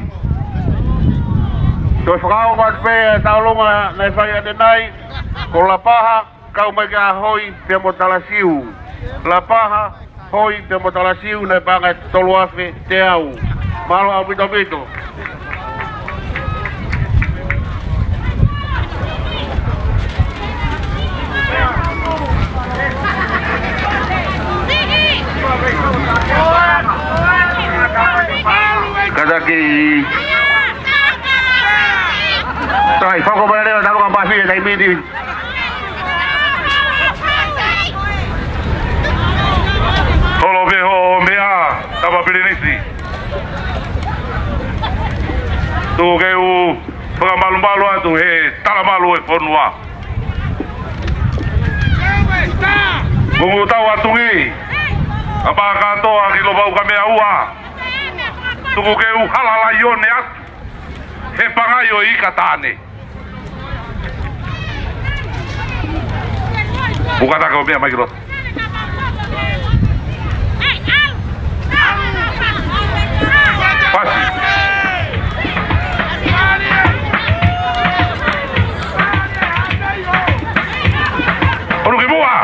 Toe fakaongo atu pē e taulunga naʻe fai ʻanenai, ko Lapaha, kau mai kia Hoi pea mo Talasiu. Lapaha, Hoi pea mo Talasiu, naʻe paʻanga ʻe tolu afe teau. Mālō ʻaupito ʻaupito. Kātaki. Sai, fakaʻosi mai leva, taulunga Mafu he taimi ni. Holo pē hoʻo meʻa, Tama Pilinisi. Tuku ke u fakamalumalu atu he talamalu e fonua. Ngungu tau atu ngi. Kapau kātoa ki Lovau ka meʻa ua. Tuku ke u hala laione atu. He pangai ʻo e ika taʻane. Puka taka ʻo meʻa mai ki loto. Pasi. ʻOlu ki muʻa.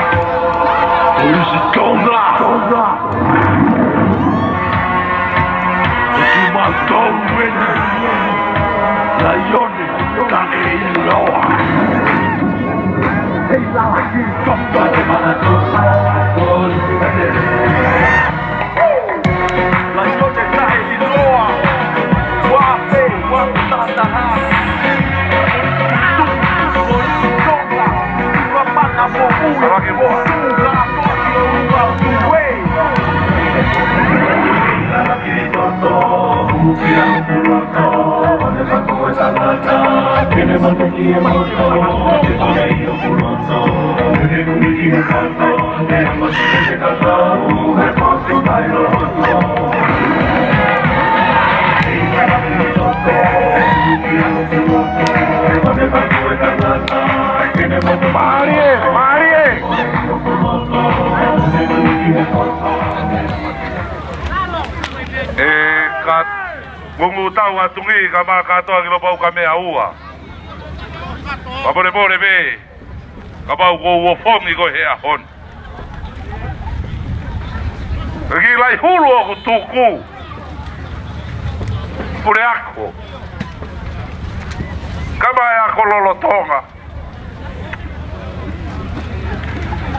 ʻOlu ki muʻa. Ko kimautolu eni. Laione, taʻe ʻiloa. Hei lava ki toto. Mālie, mālie. ʻE ka ngungu tau atu ki ka mā kātoa ki lopau ka mea ua. Ka pole pole pē, kapau ko ua fongi ko he ʻaho ni. Ki Laihulu ʻoku tuku. Puleako. Ka mā e ako lolotonga.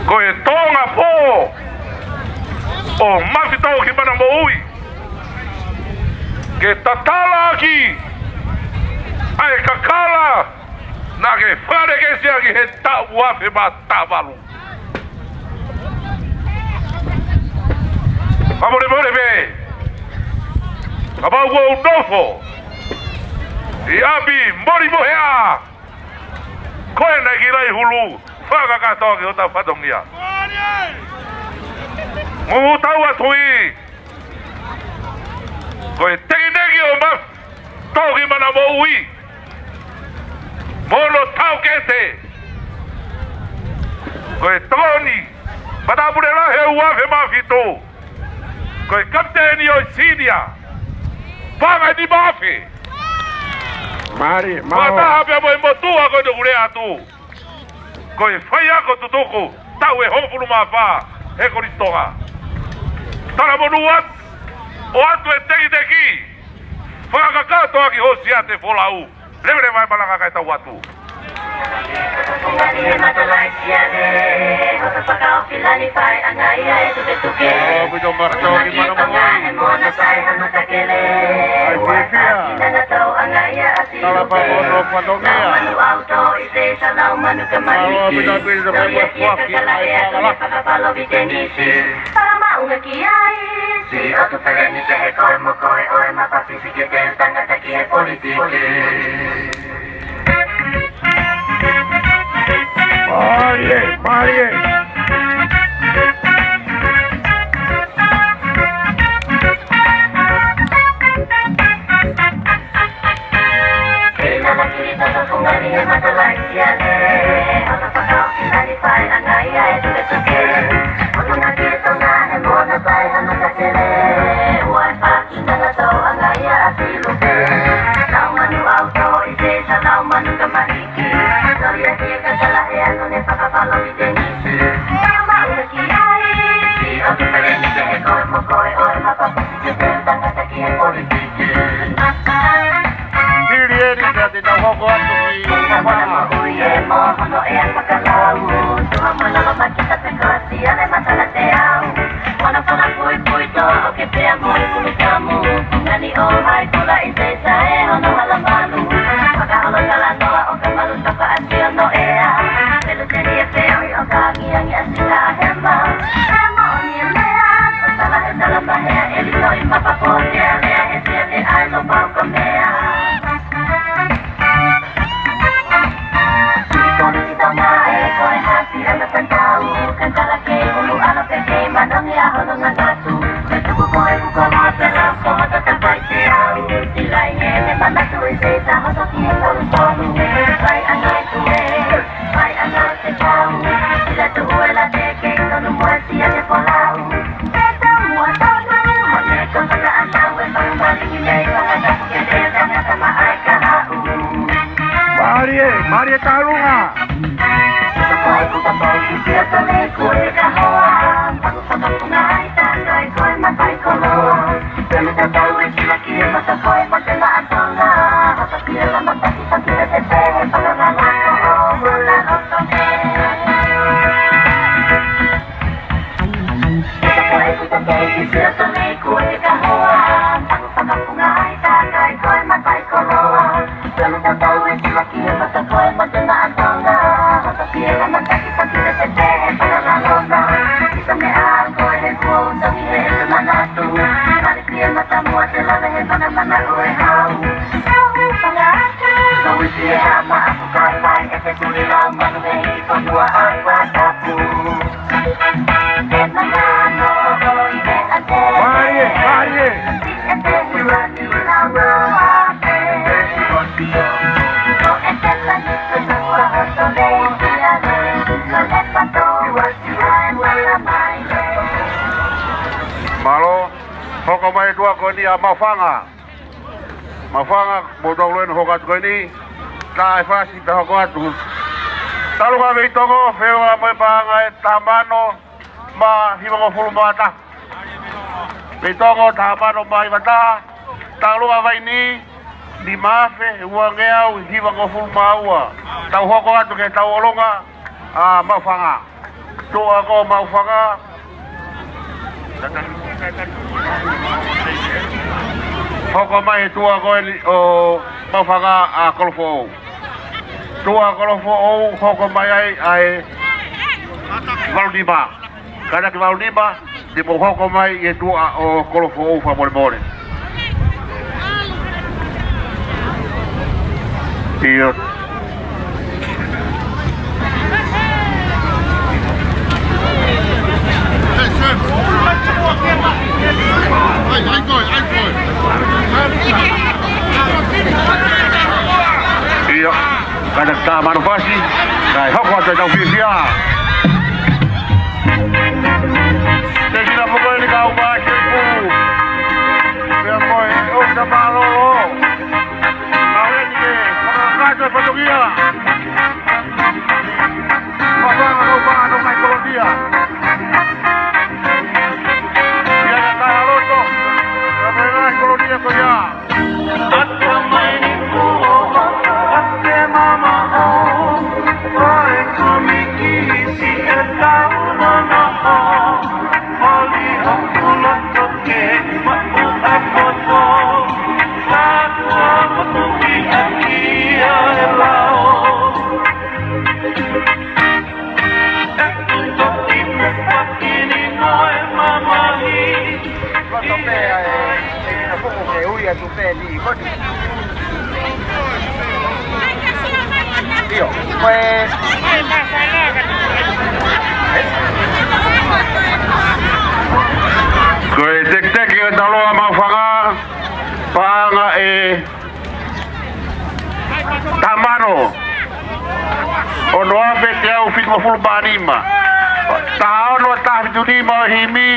Ko e Tonga pō ʻo Mafitokimana Moʻui. Ke tatala ʻaki ʻa e kakala naʻa ke fakalekesi ʻaki he taʻu ua afe mā taha valu. Ka pole pole pē. Kapau ʻoku ou nofo ʻi ʻapi moli mo hea. Ko ena ki Laihulu, fakakakato ki hota fatongia. Ngungu tau atu ʻi, ko e tekiteki ʻo Mafitokimana Moʻui, mo hono taukete, ko e tokoni matāpule lahi ʻo e ua afe mā fitu. Ko e kapiteni ʻo e sinia, paʻanga ʻe nima afe. Mālie, mālie. Fakataha pea mo e motuʻa ko ē ʻoku lea atu. Ko e faiako tutuku, taʻu ʻe hongofulu mā fā, he Kolisi Tonga. Talamonū atu, ʻoatu e tekiteki, fakakakato ʻaki ho siate folau. Leveleva e malanga kae tau atu. Siʻi ʻotu feleni pehē ko e mokoe ʻo e mapapisi ke te tangata ki he politiki. Mālie, mālie. Hili eni ka te tau hoko atu ki Papua. Mālie, mālie Kalunga. Mālie, mālie. Mālō, hoko mai e tuʻa ko eni ʻa Maʻufanga. Maʻufanga, mo tau luen hoko atu ko eni, tā e fasi pea hoko atu. Talu ka Veitongo, feua mo e paʻanga ʻe taha mano mā hivangofulu mā taha. Veitongo taha mano mā hiva taha, talu ka Vaini, nima afe, uangeau hivangofulu mā ua. Tau hoko atu ke tau ʻolunga, ʻa Maʻufanga. Tuʻa ko Maʻufanga. Hoko mai e tuʻa ko eni ʻo Maʻufanga ʻa Kolofoʻou. Tuʻa Kolofoʻou hoko mai ai ʻa e valu nima. Kātaki valu nima, te mou hoko mai e tuʻa ʻo Kolofoʻou fakamolemole. ʻIo. ʻIo, kātaki taha mano fasi, kae hoko atu e tau fiefia. Te sila poko eni kau pā sepu. Pea mo e ʻofa mālō. Kau eni ke fakakakato e fatongia. Maʻufanga kau pā no kai kolonia. Ia na kai aloto. Ka mai kai kolonia ko ia. Loto pē ʻa e, e kinafuku ke ui atu pē ni koni. ʻIo, ko e. Ko e tekiteki ʻo e taloa Maʻufanga, paʻanga ʻe taha mano ono afe teau fitungofulu mā nima. Taha ono taha fitu nima ʻo e himi,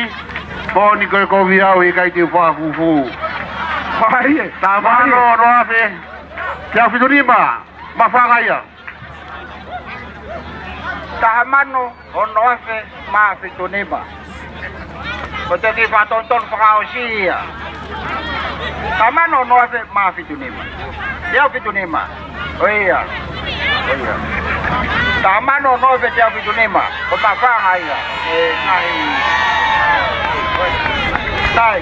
moʻoni ko e kovi au ʻikai te u fakafufū. Mālie. Taha mano ono afe teau fitu nima, Maʻufanga ia. Taha mano ono afe mā fitu nima. Ko e toki fakatonutonu fakaʻosi ia. Taha mano ono afe mā fitu nima. Teau fitu nima. ʻIo ia. ʻIo ia. Taha mano ono afe teau fitu nima. Ko Maʻufanga ia. E, ngaahi. Tai.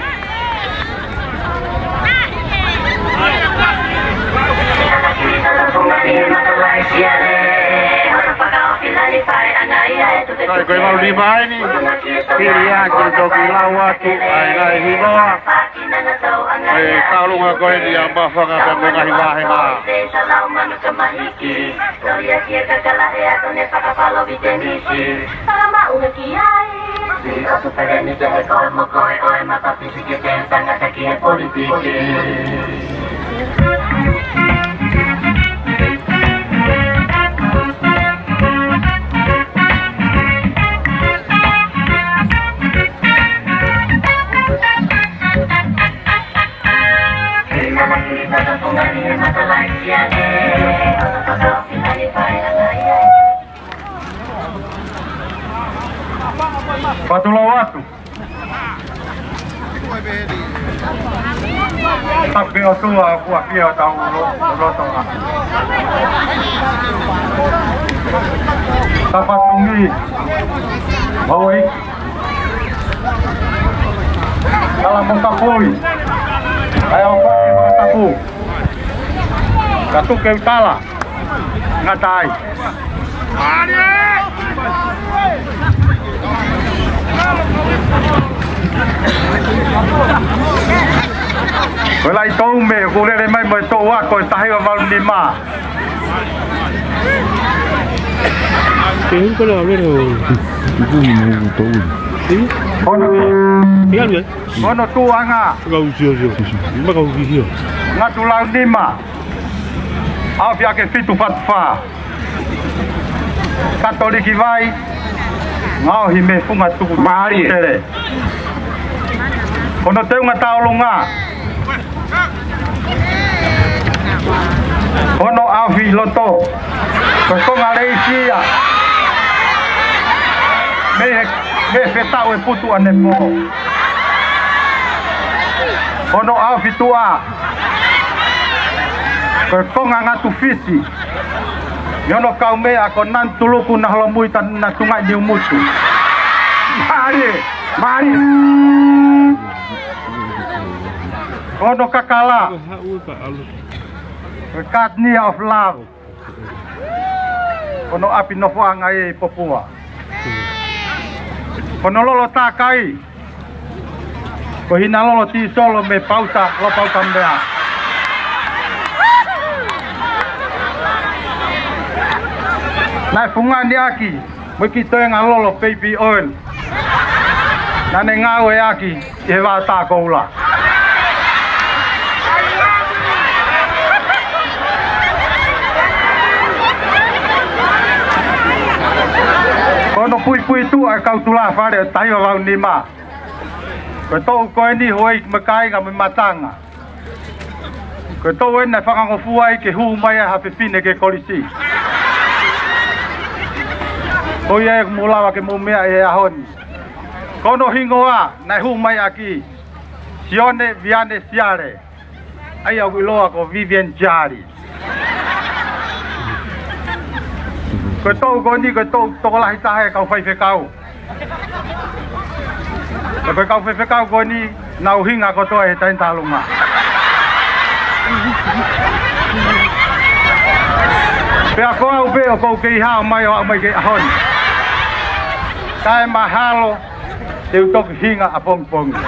Sai, ko e valu nima eni. Pili atu toki lau atu ʻa e ngaahi hingoa. Ko e kaulunga ko eni ʻa Maʻufanga pea mo e ngaahi vāhenga. Fatulau atu. Tapu ʻOtua ʻoku ʻafio ʻi hotau lo-, loto. Tapatungi. Maui. Kala mo kapui. ʻAi ʻo fake mo kapu. Katuke utala. Ngata ai. Ko e laʻi toume, ʻoku lele mai mo e toʻu ako ʻe taha hiva valu nima. Ke hū kala vero. Hono, ia, ia. Hono tuʻuʻanga. Kau sio, sio. Maka uki sio. Ngatu Launima. ʻAofi ake fitu fatu fā. Katoliki Vai, ngaohi mei he funga tuku. Mālie. Tele. Ko hono teunga tauʻolunga, ko hono ʻaofi loto, ko e konga leisi ia. Mei he, mei he fetaʻu e putu ʻanepō. Ko hono ʻaofi tuʻa, ko e konga ngatu Fisi. Mei hono kaumeʻa ko Nanutuluku Naholomui Tanatungaʻi Niumutu. Mālie, mālie. Ko hono kakala, ko e Gardenia of Love. Ko hono ʻapi nofoʻanga ʻi Popua. Ko hono lolo takai, ko Hinalolo Tīsolo mei Pauta, Lopaukamea. Naʻe fungani ʻaki mo e kiʻi toenga lolo baby oil. Naʻa ne ngāueʻaki ʻi he vaʻa tā koula. Ko hono puipuituʻa e kau tulāfale ʻo Tahiva Vaunima. Ko e toʻu ko eni, houʻeiki mo e kāinga mo e matanga. Ko e toʻu eni naʻe fakangofua ai ke hū mai ai ha fefine ki he kolisi. Ko ia ʻoku mou lava ke mou meaʻi he ʻaho ni. Ko hono hingoa naʻe hū mai ʻaki, Sione Viane Siale. ʻA ia ʻoku ʻiloa ko Vivian Jali. Ko e toʻu ko eni, ko e toʻu tokolahi taha e kau faifekau. Ka ko e kau faifekau ko eni, nau hinga kotoa he taimi tālunga. Pea ko au pē ʻoku ou kei hao mai ʻo aʻu mai ki he ʻaho ni. Kae mahalo te u toki hinga ʻapongipongi.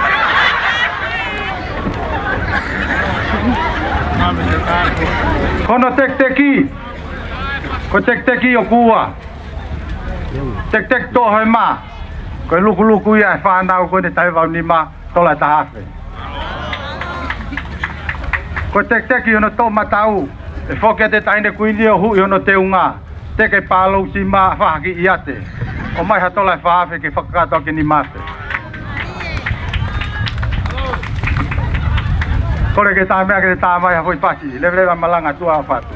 Ko hono tekiteki, ko e tekiteki ʻoku ua. Tekiteki Toʻohema, ko e lukuluku ia e fānau ko eni Tahiva Vaunima, tola e taha afe. Ko e tekiteki hono toʻomataʻu, ʻe foki atu e Taʻahine Kuini ʻo huʻi hono teunga, teke pālou sima fahaki ʻiate. ʻOmai ha tola e fā afe ke fakakātoa ki he nima afe. Kole ke tā meʻa ke tā mai ha foʻi pasi, leveleva malanga tuʻa ʻo fatu.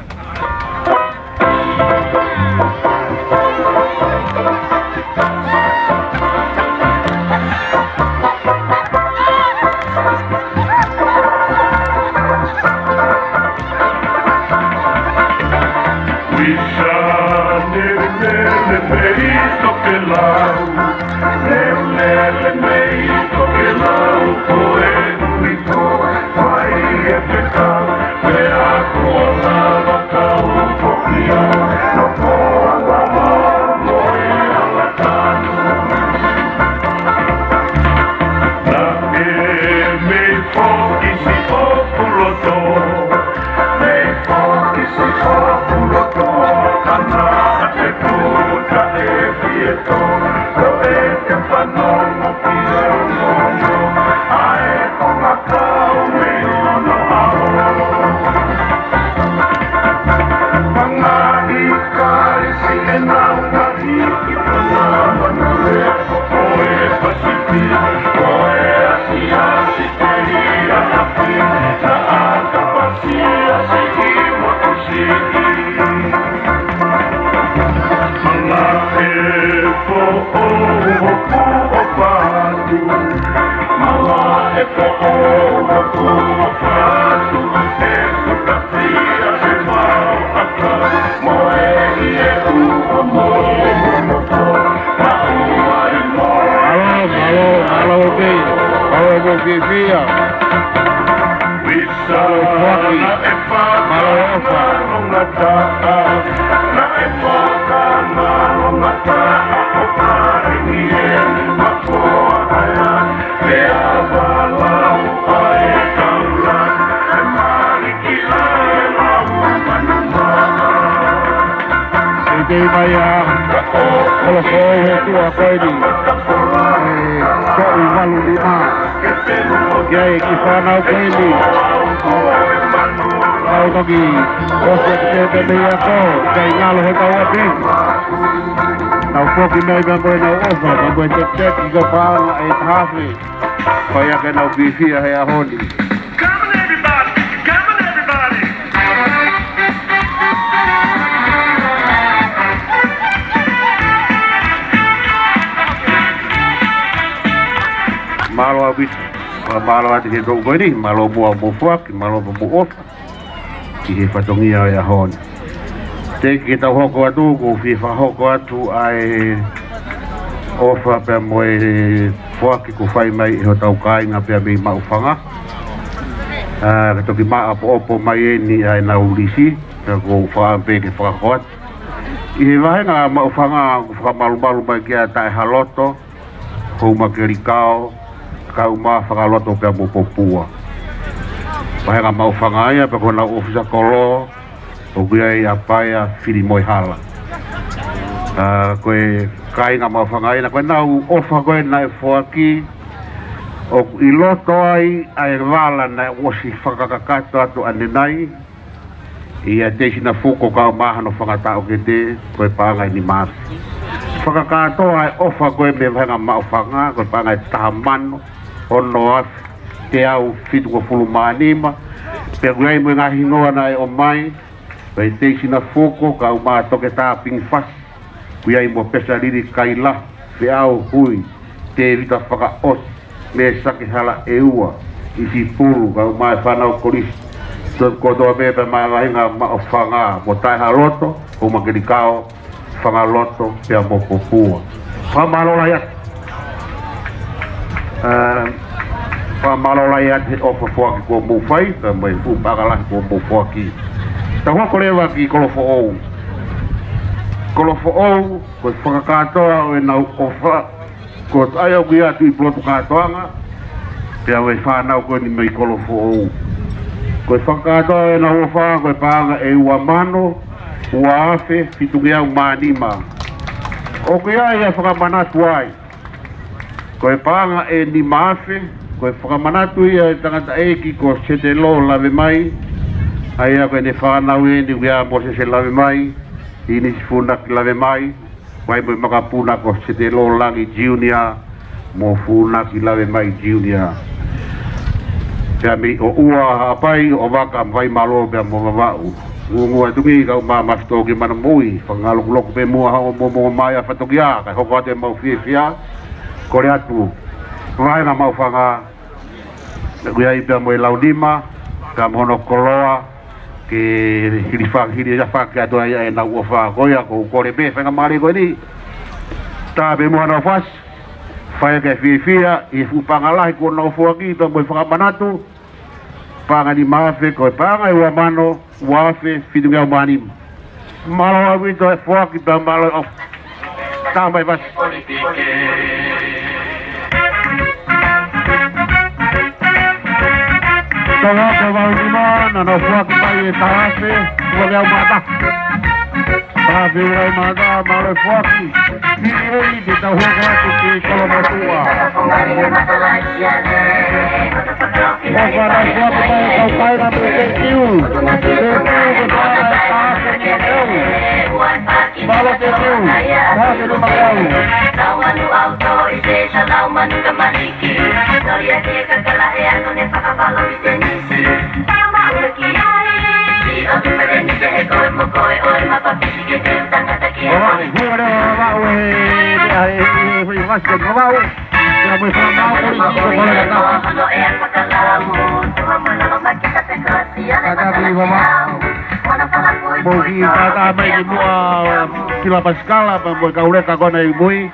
Mālō, mālō, mālō, kei. Mālō, kei fia. Mālō, Faki. Mālō, Faki. Kei mai ʻa Kolofoʻou he tuʻa ko eni. ʻE, ko u malu ni mā. Ki ai ki fānau ko eni. Kau toki, ʻosi ʻa te te te ia ko, kei ngalo he tau api. Nau foki mai ka ko e nau ʻofa, ka ko e te te ki ka pāna e tahafe. Ko ia ke nau pīfia he ʻaho ni. Come on, everybody! Come on, everybody! Mālō ʻaupito, mālō atu ki he toʻu ko eni, mālō muʻa mo foaki, mālō mo ʻofa. Ki he fatongia ʻo e ʻaho ni. Te ke tau hoko atu, ko u fie fakahoko atu ʻa e ʻofa pea mo e foaki kuo fai mai ʻe hotau kāinga pea mei Maʻufanga. ʻA, ka toki maʻopoʻopo mai eni ʻa e nau lisi, ka ko u fakaʻamu pē ke fakahoko atu. ʻI he vahenga Maʻufanga, ko u fakamalumalu mai ki ai Taʻehaloto, Houmakelikao, Kauma, Fakaloto pea mo Popua. Vahenga Maʻufanga ia, pea ko honau ʻōfisa kolo, ʻoku ʻi ai ʻa Paea Filimoehala. ʻA, ko e kāinga Maʻufanga ia, ko ʻenau ʻofa ko ē naʻe foaki, ʻoku ʻi loto ai ʻa e vala naʻe ʻosi fakakakato atu ʻanenai, ʻia Teisina Fuko Kauma, hano fanga taʻokete, ko e paʻanga ʻe nima afe. Fakakātoa e ʻofa ko ē mei he vahenga Maʻufanga, ko e paʻanga ʻe taha mano, ono afe, teau fitungofulu mā nima, pea ʻoku ʻi ai mo e ngaahi hingoa naʻe ʻomai, ko e Teisina Fuko Kauma, Toketā Pingifasi, ʻoku ʻi ai mo Pesalili Kaila, Feʻau Hui, Tēvita Fakaʻosi, Mēsake Halaʻeua, ʻIsipulu, Kauma, e fānau kolisi, to-, kotoa pē pea mei he vahenga Maʻufanga, mo Taʻehaloto, Houmakelikao, Fakaloto, pea mo Popua. Fakamālō lahi atu. ʻE, fakamālō lahi atu he ʻofa foaki kuo mou fai, pea mo e fuʻu paʻanga lahi kuo mou foaki. Tau hoko leva ki Kolofoʻou. Kolofoʻou, ko e fakakātoa ʻo ʻenau ʻofa, ko ʻai ʻoku ʻi ai atu ʻi Pulotu Kātoanga, pea ʻoku ʻi ai e fānau ko eni mei Kolofoʻou. Ko e fakakātoa ʻo ʻenau ʻofa, ko e paʻanga ʻe ua mano, ua afe, fitungeau mā nima. ʻOku ʻi ai ʻa e fakamanatu ai. Ko e paʻanga ʻe nima afe, ko e fakamanatu ia ʻa e tangataʻeiki ko Setelo Lavemai, ʻa ia ko ʻene fānau eni ʻoku ʻi ai ʻa Mōsese Lavemai, ʻInisi Funaki Lavemai, ʻoku ʻi ai mo e makapuna ko Setelo Langi Junior, mo Funaki Lavemai Junior. Pea mei ʻOʻua, Haʻapai, ʻOvaka, Vaimalo, pea mo Vavaʻu. Nguangua Tuʻi, Kauma, Mafitō ki Manamoui, fakangalokuloku pē muʻa hoʻomou moʻunga mai ʻa Fatokia, kae hoko atu ʻemau fiefia, kole atu, vahenga Maʻufanga, ʻoku ʻi ai pea mo e Launima, pea mo hono koloa, ke hilifaki, hili ia fakaʻatu ai ʻenau ʻofa ko ia, ko u kole pē, faingamālie ko eni. Tā pē muʻa ʻenau fasi, fai ke fiefia, ʻi he fuʻu paʻanga lahi kuo nau foaki, pea mo e fakamanatu, paʻanga ʻe nima afe, ko e paʻanga ʻe ua mano, ua afe, fitungeau mā nima. Mālō ʻaupito e foaki pea mālō e ʻofa. Tau mai fasi. Tau ake vau nima, naʻa nau foaki mai e taha afe, ua ngeau mā taha. Taha afe ua ngeau mā taha, mālō e foaki. Hili hei te tau hoko atu ki Kolomotuʻa. ʻOfa naʻe foaki mai e kau kāinga mei Tetiu. Tetiu ko e paʻanga ʻe taha afe ua ngeau. Mālō Tetiu. Taha afe ua ngeau. ʻOfa, huere o Vavaʻu e, e, e, e, e, e, Vavaʻu. Pea mo e fānau kolisi ko Kolekata. Kātaki Vavaʻu. Mou kiʻi kātaki mai ki muʻa, Kila Pasikala, pea mo e kau leka ko ena ʻi mui.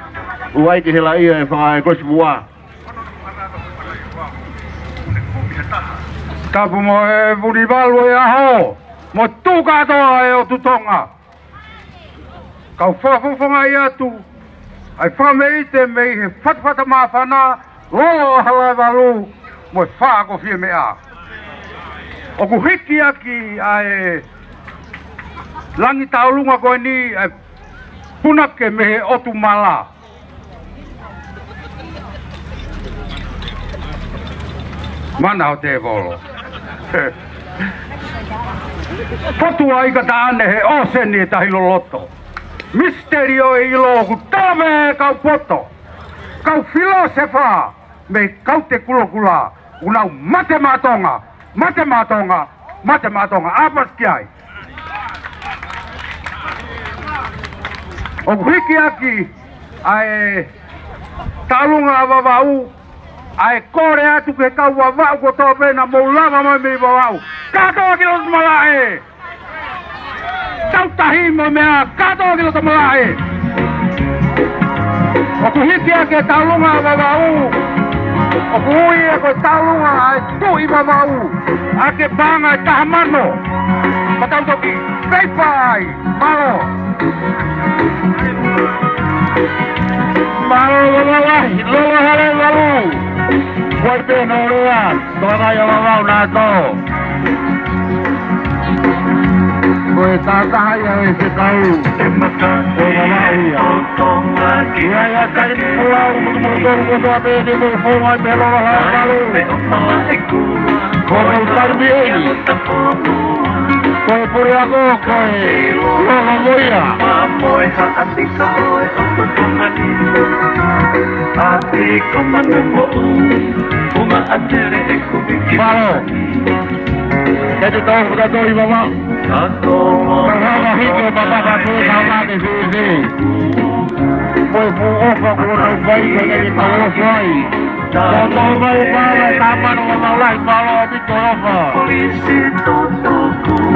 ʻOku ʻai ke hela ia e fanga e kolisi muʻa. Tapu mo e Vunivalu e ʻaho, mo tuʻu kātoa e ʻOtu Tonga. Kau fakafofongaʻi atu ʻa e fakameʻite mei he fatafata māfana, lolo ʻo Halaevalu, mo e faʻa ko Fiemeʻa. ʻOku hiki ʻaki ʻa e langi taulunga ko eni, ʻa e Punake mei he ʻotu mala. Mana ʻo tēvolo. Potu ʻa ʻIkataʻane he ʻōseni ʻe tahi loloto. Misiterio ʻe ʻilo ʻoku tala mei he kau poto. Kau filōsefa mei he kau te kulokula. ʻOku nau mate maʻa Tonga, mate maʻa Tonga, mate maʻa Tonga. ʻApasi ki ai. ʻOku hiki ʻaki ʻa e Taulunga ʻa Vavaʻu, ʻa e kole atu ki he kau Vavaʻu kotoa pē naʻa mou lava mai mei Vavaʻu. Kātoa ki loto malaʻe. Tau tahi mo e meʻa, kātoa ki loto malaʻe. ʻOku hiki ʻaki e Taulunga ʻa Vavaʻu. ʻOku ui ia ko e Taulunga ʻa e Tuʻi Vavaʻu. ʻA e paʻanga ʻe taha mano. Ka tau toki peipa ai. Mālō. Mālō, Lolo Lahi, Lolo Halaivalu. Ko e pē no lea. Toa kai a Vavaʻu na to. Ko e tātaha ia ʻo e fekau. Ko Vavaʻu ia. Ia ia kai ni Folau, mutu mutu tolu kotoa pē ke mo fonga pē Lolo Halaivalu. Ko e tau tari mi eni. Ko e pure ako, ko e Lolo mo ia. Mālō. Kei te tau fuka tō i mama. Tau hanga hiko mama ka tō i mama ke fēfē. Mo e fuʻu ʻofa kuo tau fai ka kei tau ʻofa ai. Tau tau mai mama e tāmano mama lahi mālō ʻaupito ʻofa.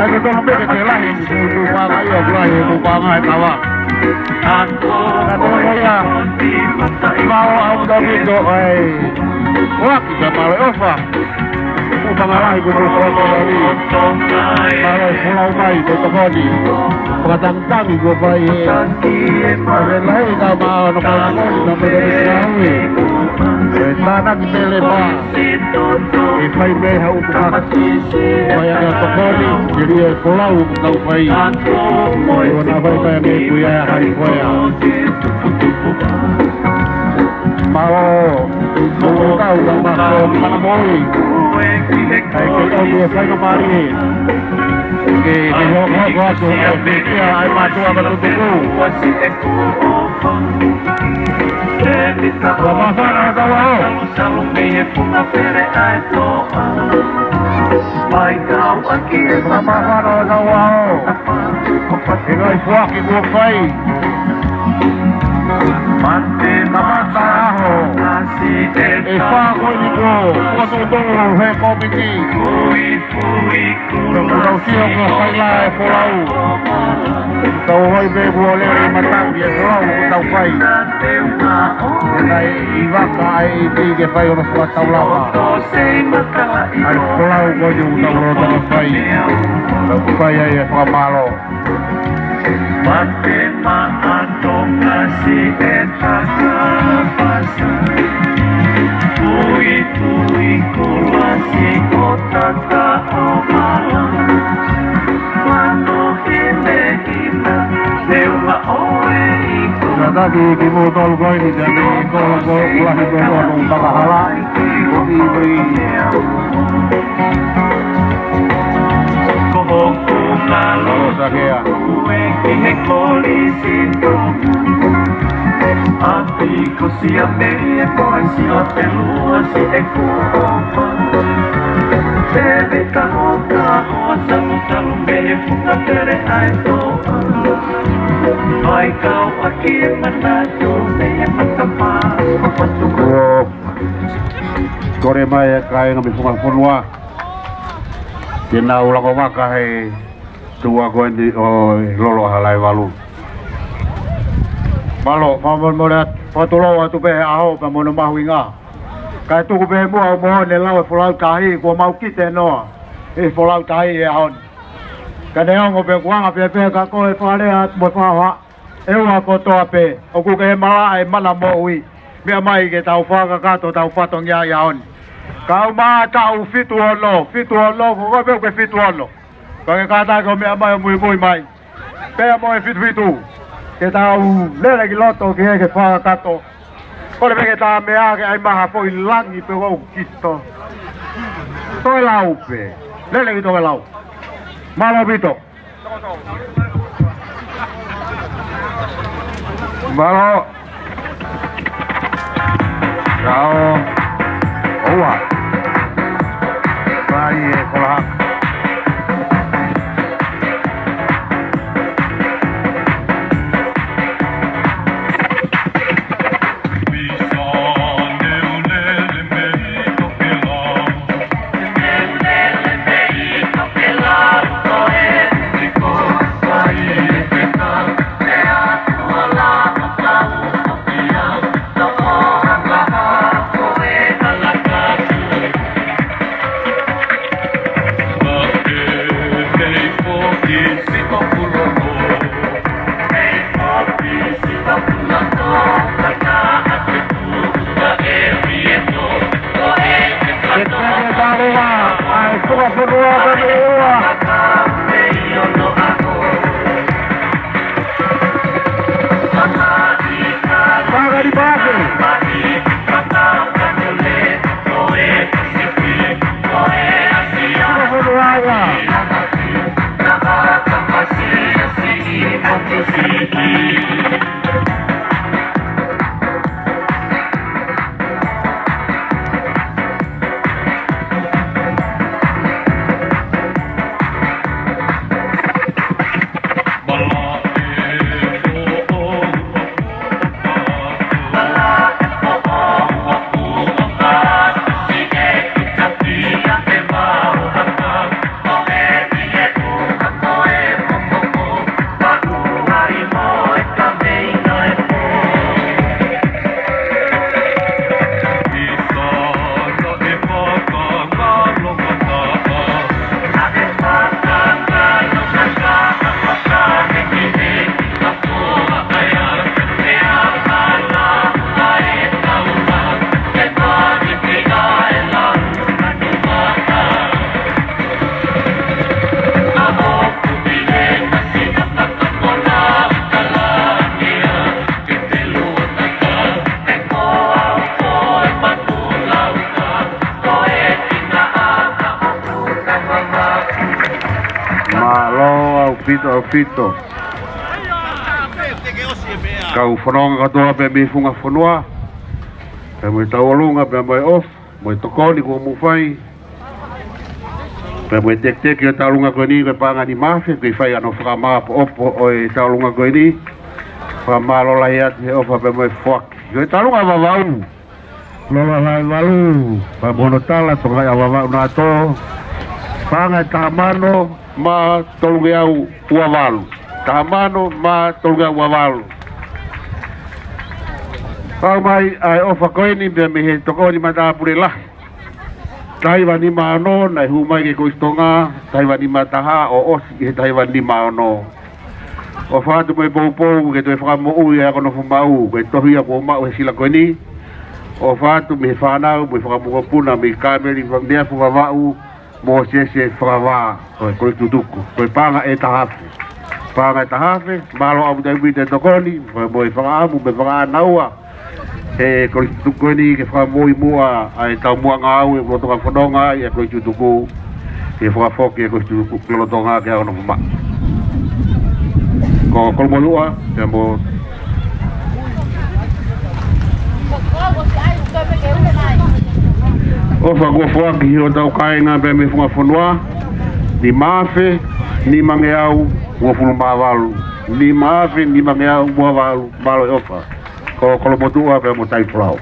Ai ko tau meke te lahi kuo tau fanga ia kula he kuo fanga e kawa. Ka tō ia. Mālō ʻaupito ai. Oaki ka mālō ʻofa. Kuo fanga lahi kuo tau fanga lahi. Mālō e Folau mai ko tokoni. Fakatangitangi kuo fai e. Ko e lahi ka mā ono ka moni na mo e lahi. E tānaki pele pā. E fai mei ha utu haka. Fai anga tokoni, ke lia e Folau ʻoku tau fai. Ko na fai fai mei kui ai a hai koe a. Mālō, ko tau ka mako, mana moi. Ai ke ʻomi e fai ka mari e. Ke, ke hoko hoko atu, ai ke kia, ai mātua ka tutuku. Ka mafana ka wao. Mai kau ʻaki e mama. Mafana ka wao. He ngaahi foaki kuo fai. Mate mata aho. E fā ko eni kuo. Kuo tō tō he kōmiti. Ka kuo tau sio kuo fai la e Folau. Tau hoi pē kuo lele matau e Folau kuo tau fai. Nai i vaka ai i tī ke fai ono fua tau lava. Ai Folau ko ni u tau roto ka fai. Tau fai ai e fakamālō. Mate maʻa Tonga si e takapasa. Tui tui kula si ko tata o mala. Mano hine hina, te uma ore i ko. Tataki ki mo tolu ko eni, te ame i ko, ko, kula hi ko, ko, no makahala. Ko i, ko i. Ko hoku ngalo. Sakea. Ue ki he kolisi tō. ʻApi ko sia mei e poe sia pelua si e kuofa. Te vita hoka ho samu salu mei e funga tere ai tō. Mai kau ʻaki e manatu mei e matapā. Ko patu ko. Kore mai e kāinga mei Funga Fonua. Ke nau lako vaka he tuʻa ko eni ʻo e Lolo ʻa Halaivalu. Mālō, fakamolemole atu, fakatulou atu pē he ʻaho pea mo hono mahuʻinga. Kae tuku pē muʻa ʻo moʻoni e lau e Folau Tahi, kuo mau kite noa e Folau Tahi he ʻaho ni. Ka neongo pē kuo anga pē pē ka ko e fakalea atu mo e fakahoha. ʻE ua kotoa pē, ʻoku ke malaʻe mana moʻui. Meʻa mai ke tau fakakakato, tau fatongia ʻi he ʻaho ni. Kau mā taʻu fitu ono, fitu ono, ko koe pē ʻoku ke fitu ono. Ka ke kātaki ʻo meʻa mai ʻo muimui mai. Pea mo e fitu fitu. Ke tau lele ki loto ki he ke fakakato. Kole pē ke tā meʻa ke ʻai maha foʻi langi pē ʻoku kito. Toe lau pē. Lele ki toe lau. Mālō ʻaupito. Mālō. Kao. ʻOua. Vai e kola. Ke teke tālua, ʻa e tuka fonua ka me ua. Pagari pake. Tuka fonua ia. Mālō ʻaupito, ʻaupito. Kau fononga kātoa pē mei he funga fonua. Pea mo e tauʻolunga, pea mo e ʻofa, mo e tokoni kuo mou fai. Pea mo e teketeke ʻo e tauʻolunga ko eni, ko e paʻanga ʻe nima afe, ke fai hano fakamāʻopoʻopo ʻo e tauʻolunga ko eni. Fakamālō lahi atu he ʻofa pea mo e foaki. Ko e tauʻolunga ʻa Vavaʻu. Lolo Laevalu, pea mo hono tala, Tonga ʻa Vavaʻu naʻa tō. Paʻanga ʻe taha mano mā tolungeau ua valu. Taha mano mā tolungeau ua valu. Kau mai ʻa e ʻofa ko eni, pea mei he tokoni matāpule lahi. Taha hiva nima ono, naʻe hū mai ki he Kolisi Tonga, taha hiva nima taha, ʻo ʻosi ʻi he taha hiva nima ono. ʻOfa atu mo e poupou, ke toe fakamoʻui ʻa e ako nofo maʻu, ko e tohi ia kuo maʻu he sila ko eni. ʻOfa atu mei he fānau, mo e fakamokopuna, mei Kāmeli, Neafu Vavaʻu, mo Sese Fakavā, ko e Kolisi Tutuku, ko e paʻanga ʻe taha afe. Paʻanga ʻe taha afe, mālō ʻaupito ʻaupito e tokoni, mo e, mo e fakaʻamu, mo e fakaʻānaua. He Kolisi Tutuku ko eni ke fakamoʻui muʻa ʻa e taumuʻa ngāue ʻoku lolotonga fononga ai ʻa e Kolisi Tutuku, ke fakafoki e Kolisi Tutuku ki lolotonga ke ako nofo maʻu. Ko Kolomotuʻa, pea mo ʻofa kuo foaki ʻe hotau kāinga pea mei he funga fonua, nima afe nimangeau uofulu mā valu, nima afe nimangeau ua valu, mālō e ʻofa. Ko Kolomotuʻa pea mo Taifolau.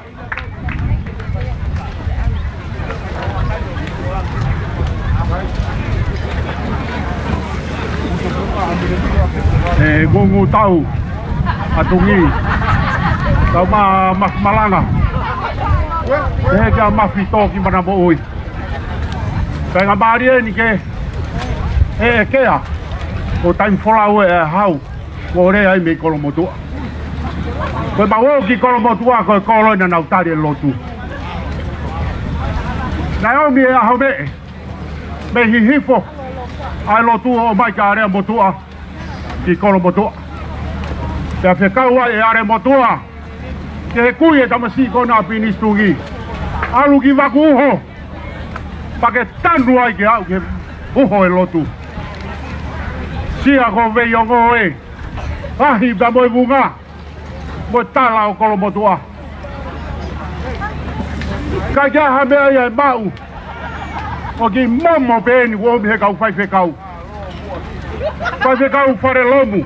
ʻE ngungu tau ʻa Tungi. Tau mā mafi malanga. ʻE he kia mafi tō ki mana moʻui. Pea ngā mālie ni ke ʻe ʻekea. Ko Taifolau ʻe hau. Ko e lea ai mei Kolomotuʻa. Ko e mau ō ki Kolomotuʻa, ko e kolo ʻena naʻa nau tali e lotu. Naʻe ʻomi e ʻaho meʻe, mei Hihifo, ʻa e lotu ʻo ʻomai kia Aleamotuʻa ki Kolomotuʻa. Pea fekau ai ʻe ʻAlemotuʻa ki he kui ʻo e tamasiʻi ko ena ʻa Pinisi Tuʻi, ʻalu ki Vakuʻuho, pea ke tanu ai ke aʻu ki he uho ʻo e lotu. Sia ko Veiongo ē, ʻaʻahi pea mo e vunga mo e tala ʻo Kolomotuʻa. Ka ʻikai ha meʻa ia ʻe maʻu, ʻoku momo pē eni kuo ʻomi he kau faifekau. Faifekau Falelomu,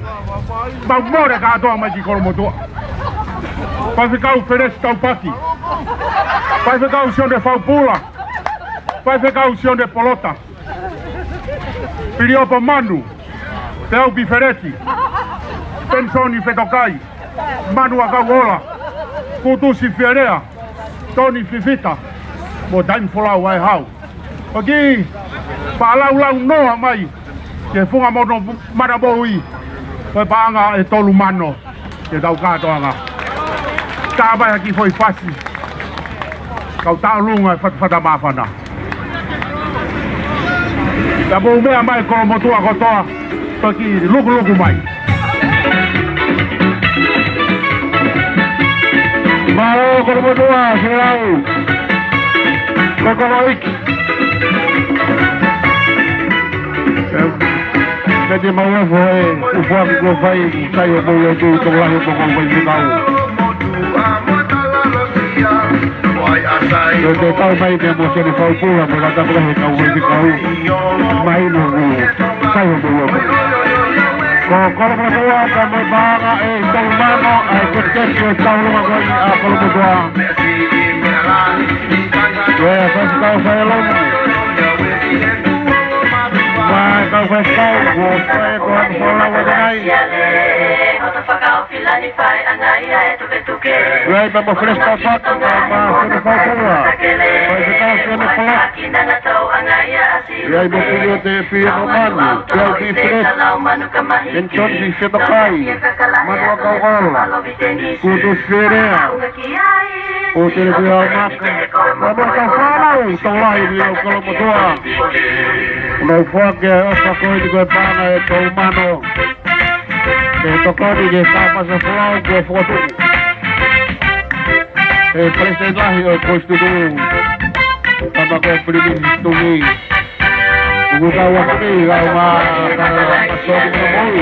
mau mole kātoa mai ki Kolomotuʻa. Faifekau Felesi Taupaki, faifekau Sione Faupula, faifekau Sione Polota, Piliopo Manu, Peau Pifeleti, Penisoni Fetokai, Manu ʻAkauola, Kutusi Fielea, Toni Fifita, mo Taimi Folau Vaehau. ʻOku pālaulau noa mai ki he funga mono manamoʻui, ko e paʻanga ʻe tolu mano ke tau kātoanga. Ka mai ha kiʻi foʻi fasi, kau taʻolunga e fatafata māfana. Ka mou meʻa mai Kolomotuʻa kotoa, toki lukuluku mai. Mālō Kolomotuʻa, Silau. Ko Koloiki. Em, ka te mau ʻofa e, ʻofa ki ko fai, kai o mou e tui, tokolahi o mou e faifekau. Ko e tau mai pea mo Sione Faupula, mo e kau faifekau. Mai no mu, kai o mou e. Ko Kolomotuʻa ka mo e paʻanga ʻe tolu mano, ʻa e kekeke ʻo e taulunga ko eni ʻa Kolomotuʻa. Ko e faifekau Falelomu. Ko e kau faifekau, ko e kau faifekau ʻa e kau faifekau. ʻIo, ʻi ai mo Felesi Taupaki, ʻi ai mo Sione Faupula, ʻi ai mo Sione Polota, ʻi ai mo Piliopo Manu, ʻi ai mo Pifeleti, Penisoni Fetokai, Manu ʻAkauola, Kutusi Fielea, ʻo Tele Pia Maka, mo e kau fānau, tokolahi ʻo Kolomotuʻa. Kuo nau foaki e ʻofa ko eni ko e paʻanga ʻe tolu mano. ʻE tokoni ke kāpasa folau kuo fokotuʻu ʻe he Palesiteni Lahi ʻo e Konisitūtone, tama ko Pilinisi Tuʻi. ʻOku tau ʻaupito, kau mā, kau mā, sō ki mui.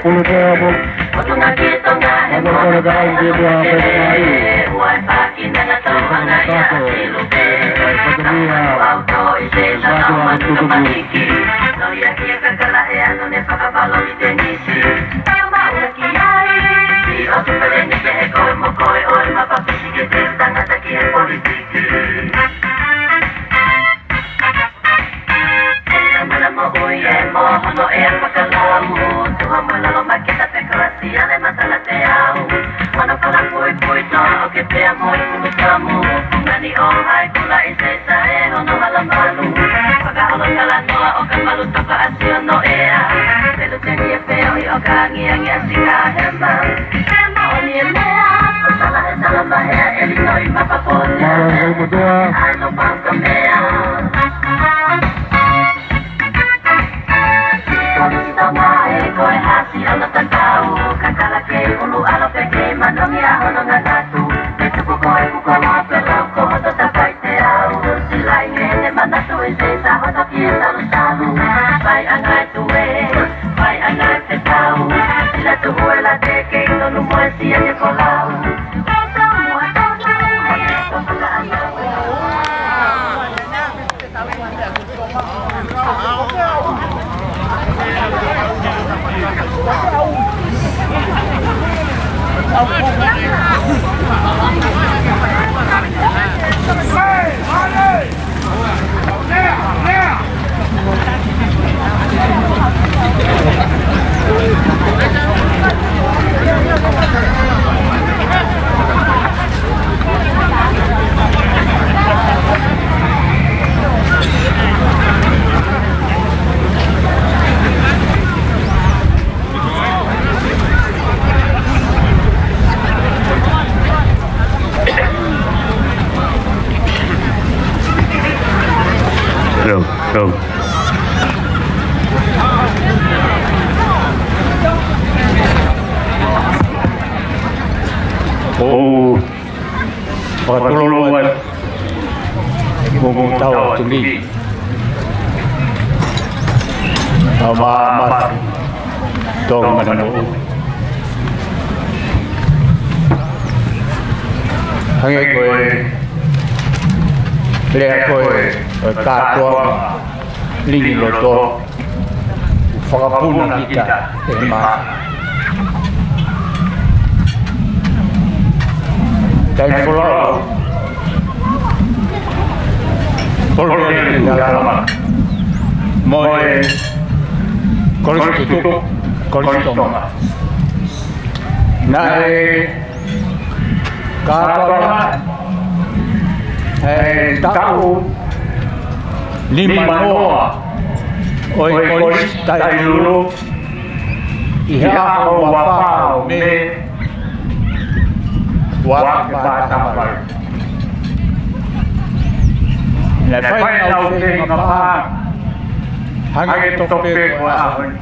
Pulu pē ʻa mo. Amo kole kau ki mua pē mai. Kato. Kato mia. Kato a tutuki. Mālō, Kolomotuʻa. Hello, hello. Mo mo tau atu ni. Tau mā mā. Tau mana mo. Hangē ko e lea ko ē ʻo e kātoa lingi loto. Fakapuna kita ʻe he mā. Taifolau. Kolokele ʻi Alama. Mo e Kolisi Tutuku, Kolisi Tonga. Naʻe kātoa ʻa e taʻu nima noa ʻo e Kolisi Tailulu ʻi he ʻaho ua fā ʻo Mē, ua afe mā taha valu. Naʻe fai ʻenau feinga paʻanga, hangē tofu pē ko e ʻaho ni.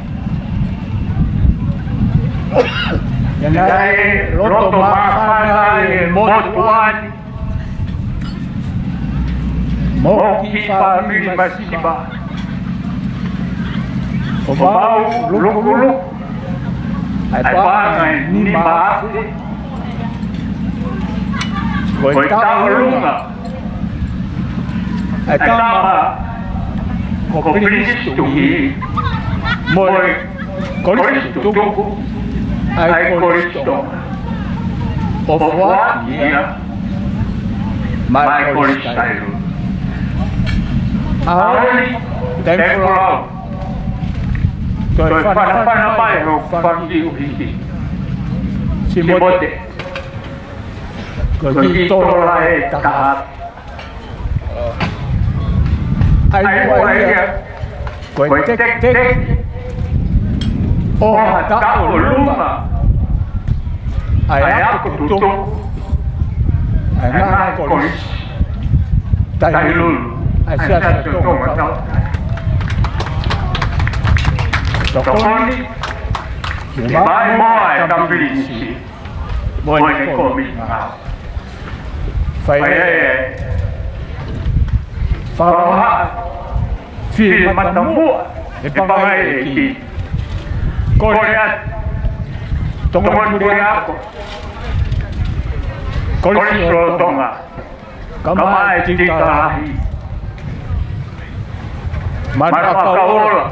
Naʻe loto māfana ai e motuʻa ni mo e kiʻi fāmili masiva. ʻO mau lukuluku ʻa e paʻanga ʻe nima afe. Ko e tauʻolunga ʻa e tama ko Pilinisi Tuʻi mo e Kolisi Tutuku, ʻa e Kolisi Tonga. ʻO foaki ia maʻa e Kolisi Tailulu. ʻAho ni, taifolau. Toe fanafana mai hoku fanga kiʻi ʻuhiki. Simote. Ko e kiʻi tola ʻe taha. ʻA ia ko e teketeke ʻo ha tauʻolunga ʻa e ako tutuku ʻa e ngaahi kolisi Tailulu ʻa e Siasi ʻo Tonga. Tokoni ki he maʻimoa ʻa e Kau Pilinisi mo ʻene kōmiti ngāue. Fai ē, fakaʻofa, fili matamuʻa ʻe he Pangai ʻEiki. Kole atu, Tonga Puleako, Kolisi Lolotonga, Kaʻa mai Tita Lahi, Manu ʻAkauola,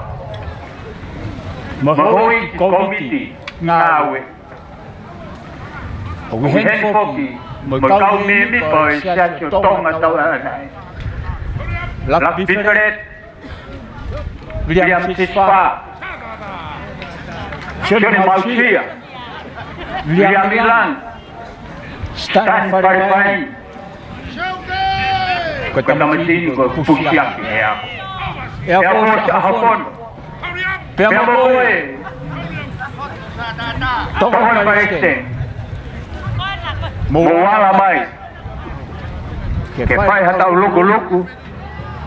mo e houʻeiki kōmiti ngāue. ʻOku ʻi heni foki mo e kau mēmipa ʻo e Siasi ʻo Tonga Tauʻatāina. Laki Pifeleti, Viliami Sisifā, Sione Mausia, Viliami Lana, Sitani Falepaini, ko e tamaiti ni ko e Pusiaki ʻEa, ʻEa Fosi ʻAhofono, pea mo koe Tonga Palesiteni, mou ala mai ke fai haʻatau lukuluku,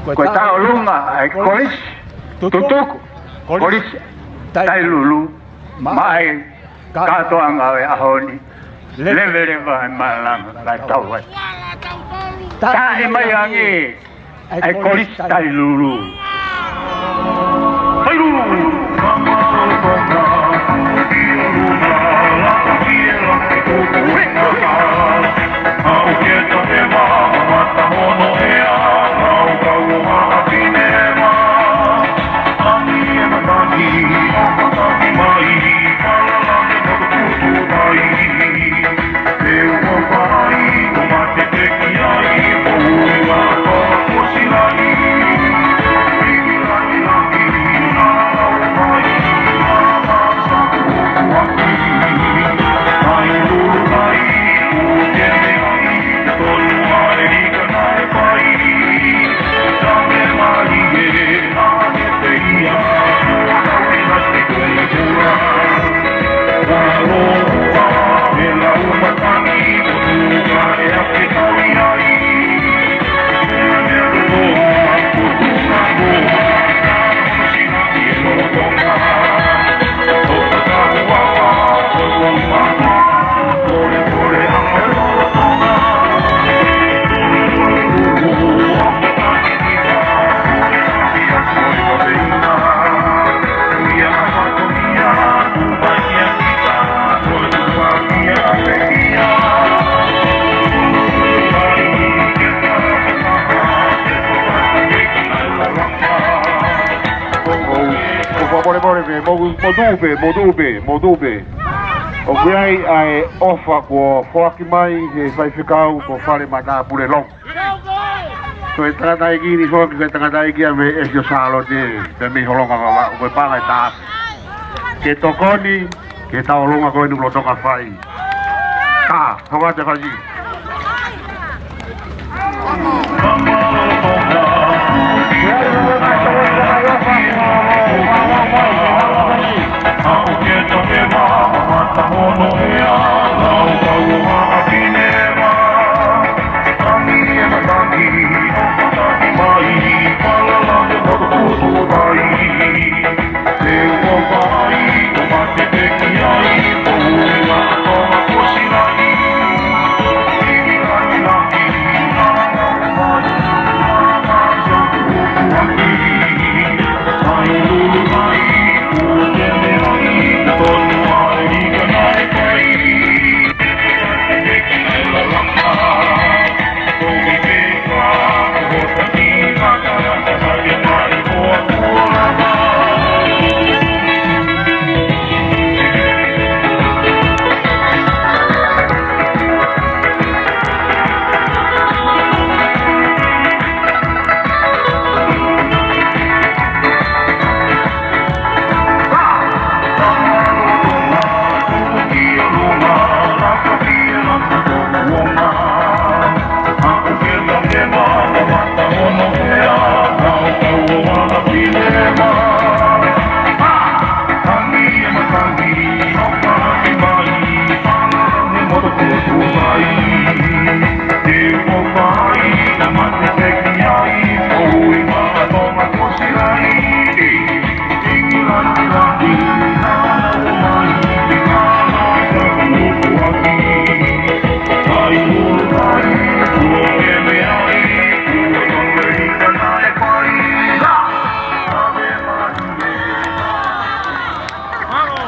ko e tauʻolunga ʻa e Kolisi Tutuku, Kolisi Tailulu, maʻa e kātoanga ʻo e ʻaho ni. Leveleva e malanga kae tau ai. Taʻe mai ange ʻa e Kolisi Tailulu. Tailulu. Motuʻu pē, motuʻu pē, motuʻu pē. ʻOku ʻi ai ʻa e ʻofa kuo foaki mai he faifekau ko Fale Matāpule Longo. Ko e tangataʻeiki ni foki, ko e tangataʻeiki ia mei ʻEsi ʻo Sālote, pea mei Holonga Vavaʻu, ko e paʻanga ʻe taha afe. Ke tokoni ki he tauʻolunga ko eni ʻoku lolotonga fai. Ka, hoko atu e fasi.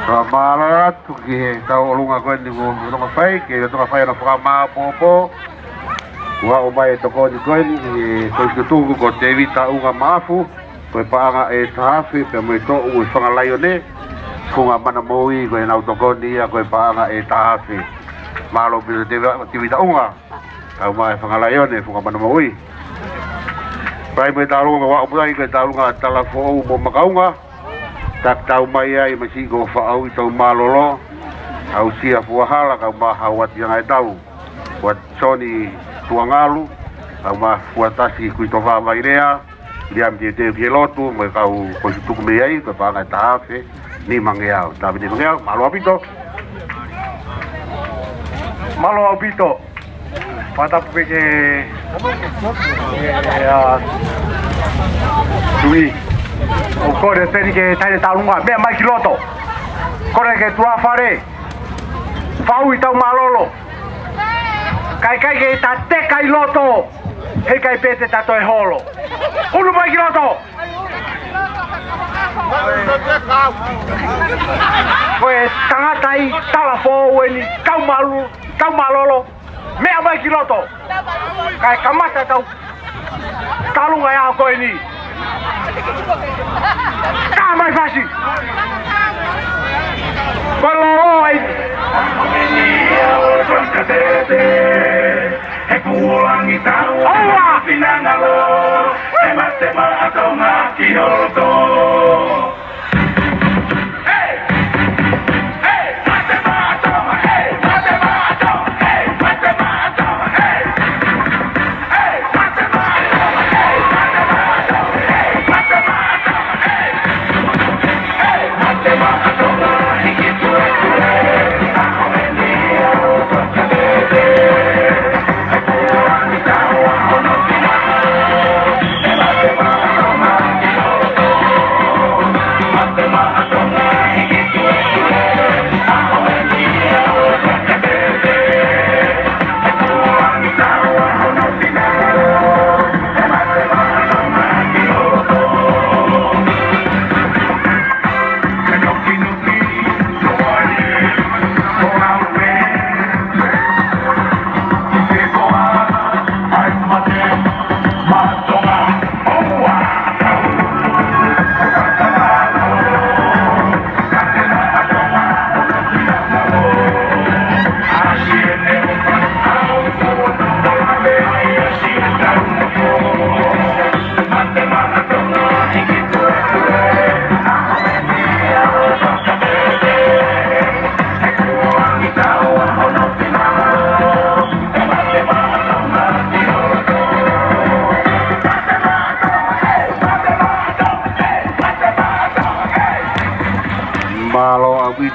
Ka mālō atu ki he tauʻolunga ko eni ʻoku lolotonga fai, ke lolotonga fai ʻa e fakamaʻopoʻopo. Kuo ʻomai e tokoni ko eni ʻe he koisitutuku ko Tēvita ʻUnga Maʻafu, ko e paʻanga ʻe taha afe, pea mo e toʻu ʻo e Fanga Laione, Funga Mana Moʻui, ko ʻenau tokoni ia ko e paʻanga ʻe taha afe. Mālō ʻaupito Tēvita, Tēvita ʻUnga, kae ʻumaʻā e Fanga Laione, Funga Mana Moʻui. Pea mo e tauʻolunga ʻoku ʻomai ko e tauʻolunga Talafoʻou mo Makaunga, taki tau mai ai masiʻi ko Faʻauʻi Taumālolo, Hausia Fuahala, kae ʻumaʻā Hauati Angaetau, Fuatisoni Tuangalu, kae ʻumaʻā Fuatasi Kuitofā Vailea, Liami Teuteu ki he Lotu, mo e kau koisitutuku mei ai, ko e paʻanga ʻe taha afe, nimangeau, taha afe nimangeau, mālō ʻaupito. Mālō ʻaupito. Fakatapu pē ki he, ki he, ʻa, Tuʻi. ʻOku kole pē ni ki he taʻahine tauʻolunga, meʻa mai ki loto. Kole ki he tuʻa fale. Faʻauʻi Taumālolo. Kae ʻikai ke ta teka ʻi loto. Heʻikai pē te ta toe holo. Unu mai ki loto. Ko e tangata ʻi Talafoʻou eni, Taumālu-, Taumālolo, meʻa mai ki loto. Kae kamata ʻetau tauʻolunga ʻi he ʻaho ko eni. Ka mai fasi. Ko e lolo ai. He kuo langi tau ʻOua! Finangalo, he mate maʻa Tonga ki loto. Hey! Hey! Mate maʻa Tonga, hey! Mate maʻa Tonga, hey! Mate maʻa Tonga, hey! Hey! Mate maʻa Tonga, hey! Mate maʻa Tonga, hey! Mate maʻa Tonga, hey! Hey! Mate maʻa Tonga, hiki tuetue.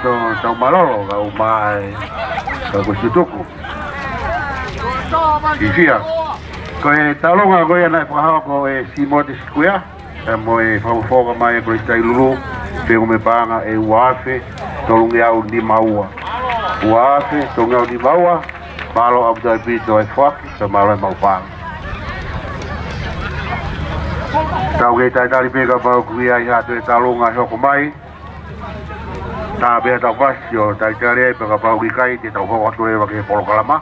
Tau, tau mālō, kau mai, kau ko Situku. Sisifia. Ko e taulōnga ko ia naʻe fakahoko ʻe Simote Sikuea, ʻa ia mo e fakafofonga mai ʻa Kolisi Tailulu, pea ko e paʻanga ʻe ua afe tolungeau nima ua. Ua afe tolungeau nima ua, mālō ʻaupito ʻaupito e foaki, pea mālō e maʻu paʻanga. Tau kei talitali pē kapau ʻoku ʻi ai ha toe taulōnga ʻe hoko mai. Tā pē ha taʻu fasi ʻo talitali ai, pea kapau ʻoku ʻikai te tau hoko atu leva ki he polokalama.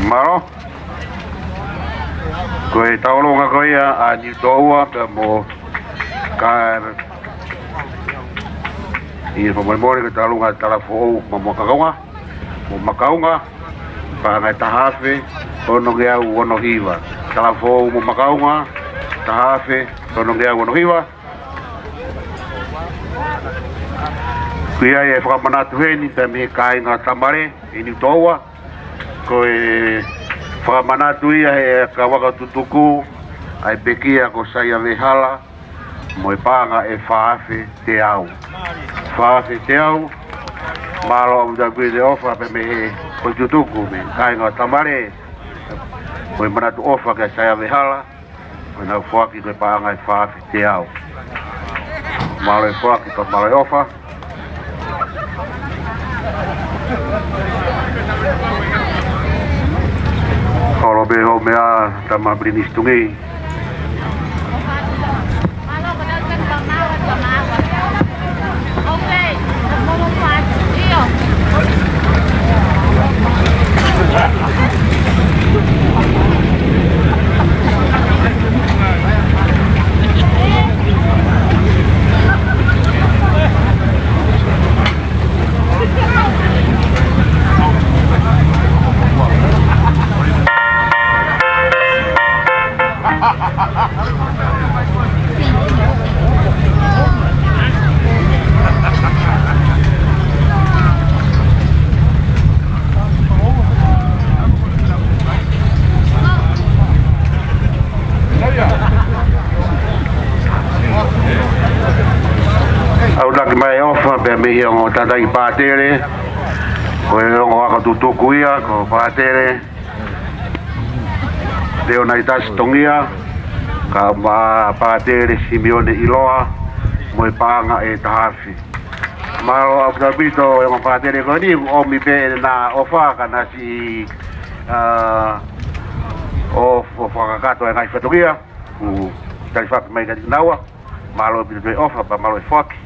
Mālō. Ko e taulōnga ko ia ʻa Niutōua pea mo Kaer. ʻI he fakamolemole ko e taulōnga Talafoʻou mo Makaunga. Mo Makaunga, paʻanga ʻe taha afe onongeau ono hiva. Talafoʻou mo Makaunga, taha afe onongeau ono hiva. Ko ia e fakamanatu heni pea mei he kāinga Tamale ʻi Niutōua. Ko e fakamanatu ia he kau aka tutuku ʻa e pekia ko Saia Vehala mo e paʻanga ʻe fā afe teau. Fā afe teau, mālō ʻaupito ʻaupito e ʻofa pea mei he kau tutuku mei he kāinga Tamale. Ko e manatu ʻofa kia Saia Vehala. Ko ʻenau foaki ko e paʻanga ʻe fā afe teau. Mālō e foaki pea mālō e ʻofa. Holo pē hoʻo meʻa, Tama Pilinisi Tungi. Mei he ongo tataki pātele, ko e ongo ako tutuku ia, ko pātele Leonaitasi Tongia, kae ʻumaʻā pātele Simione ʻIloa, mo e paʻanga ʻe taha afe. Mālō ʻaupito ʻaupito e ongo pātele ko eni, ʻomi pē ʻena ʻofa ka naʻa siʻi, ā, ʻo, ʻo fakakakato e ngaahi fatongia, ʻo tali faka mai kiate kinaua. Mālō ʻaupito e ʻofa, pea mālō e foaki.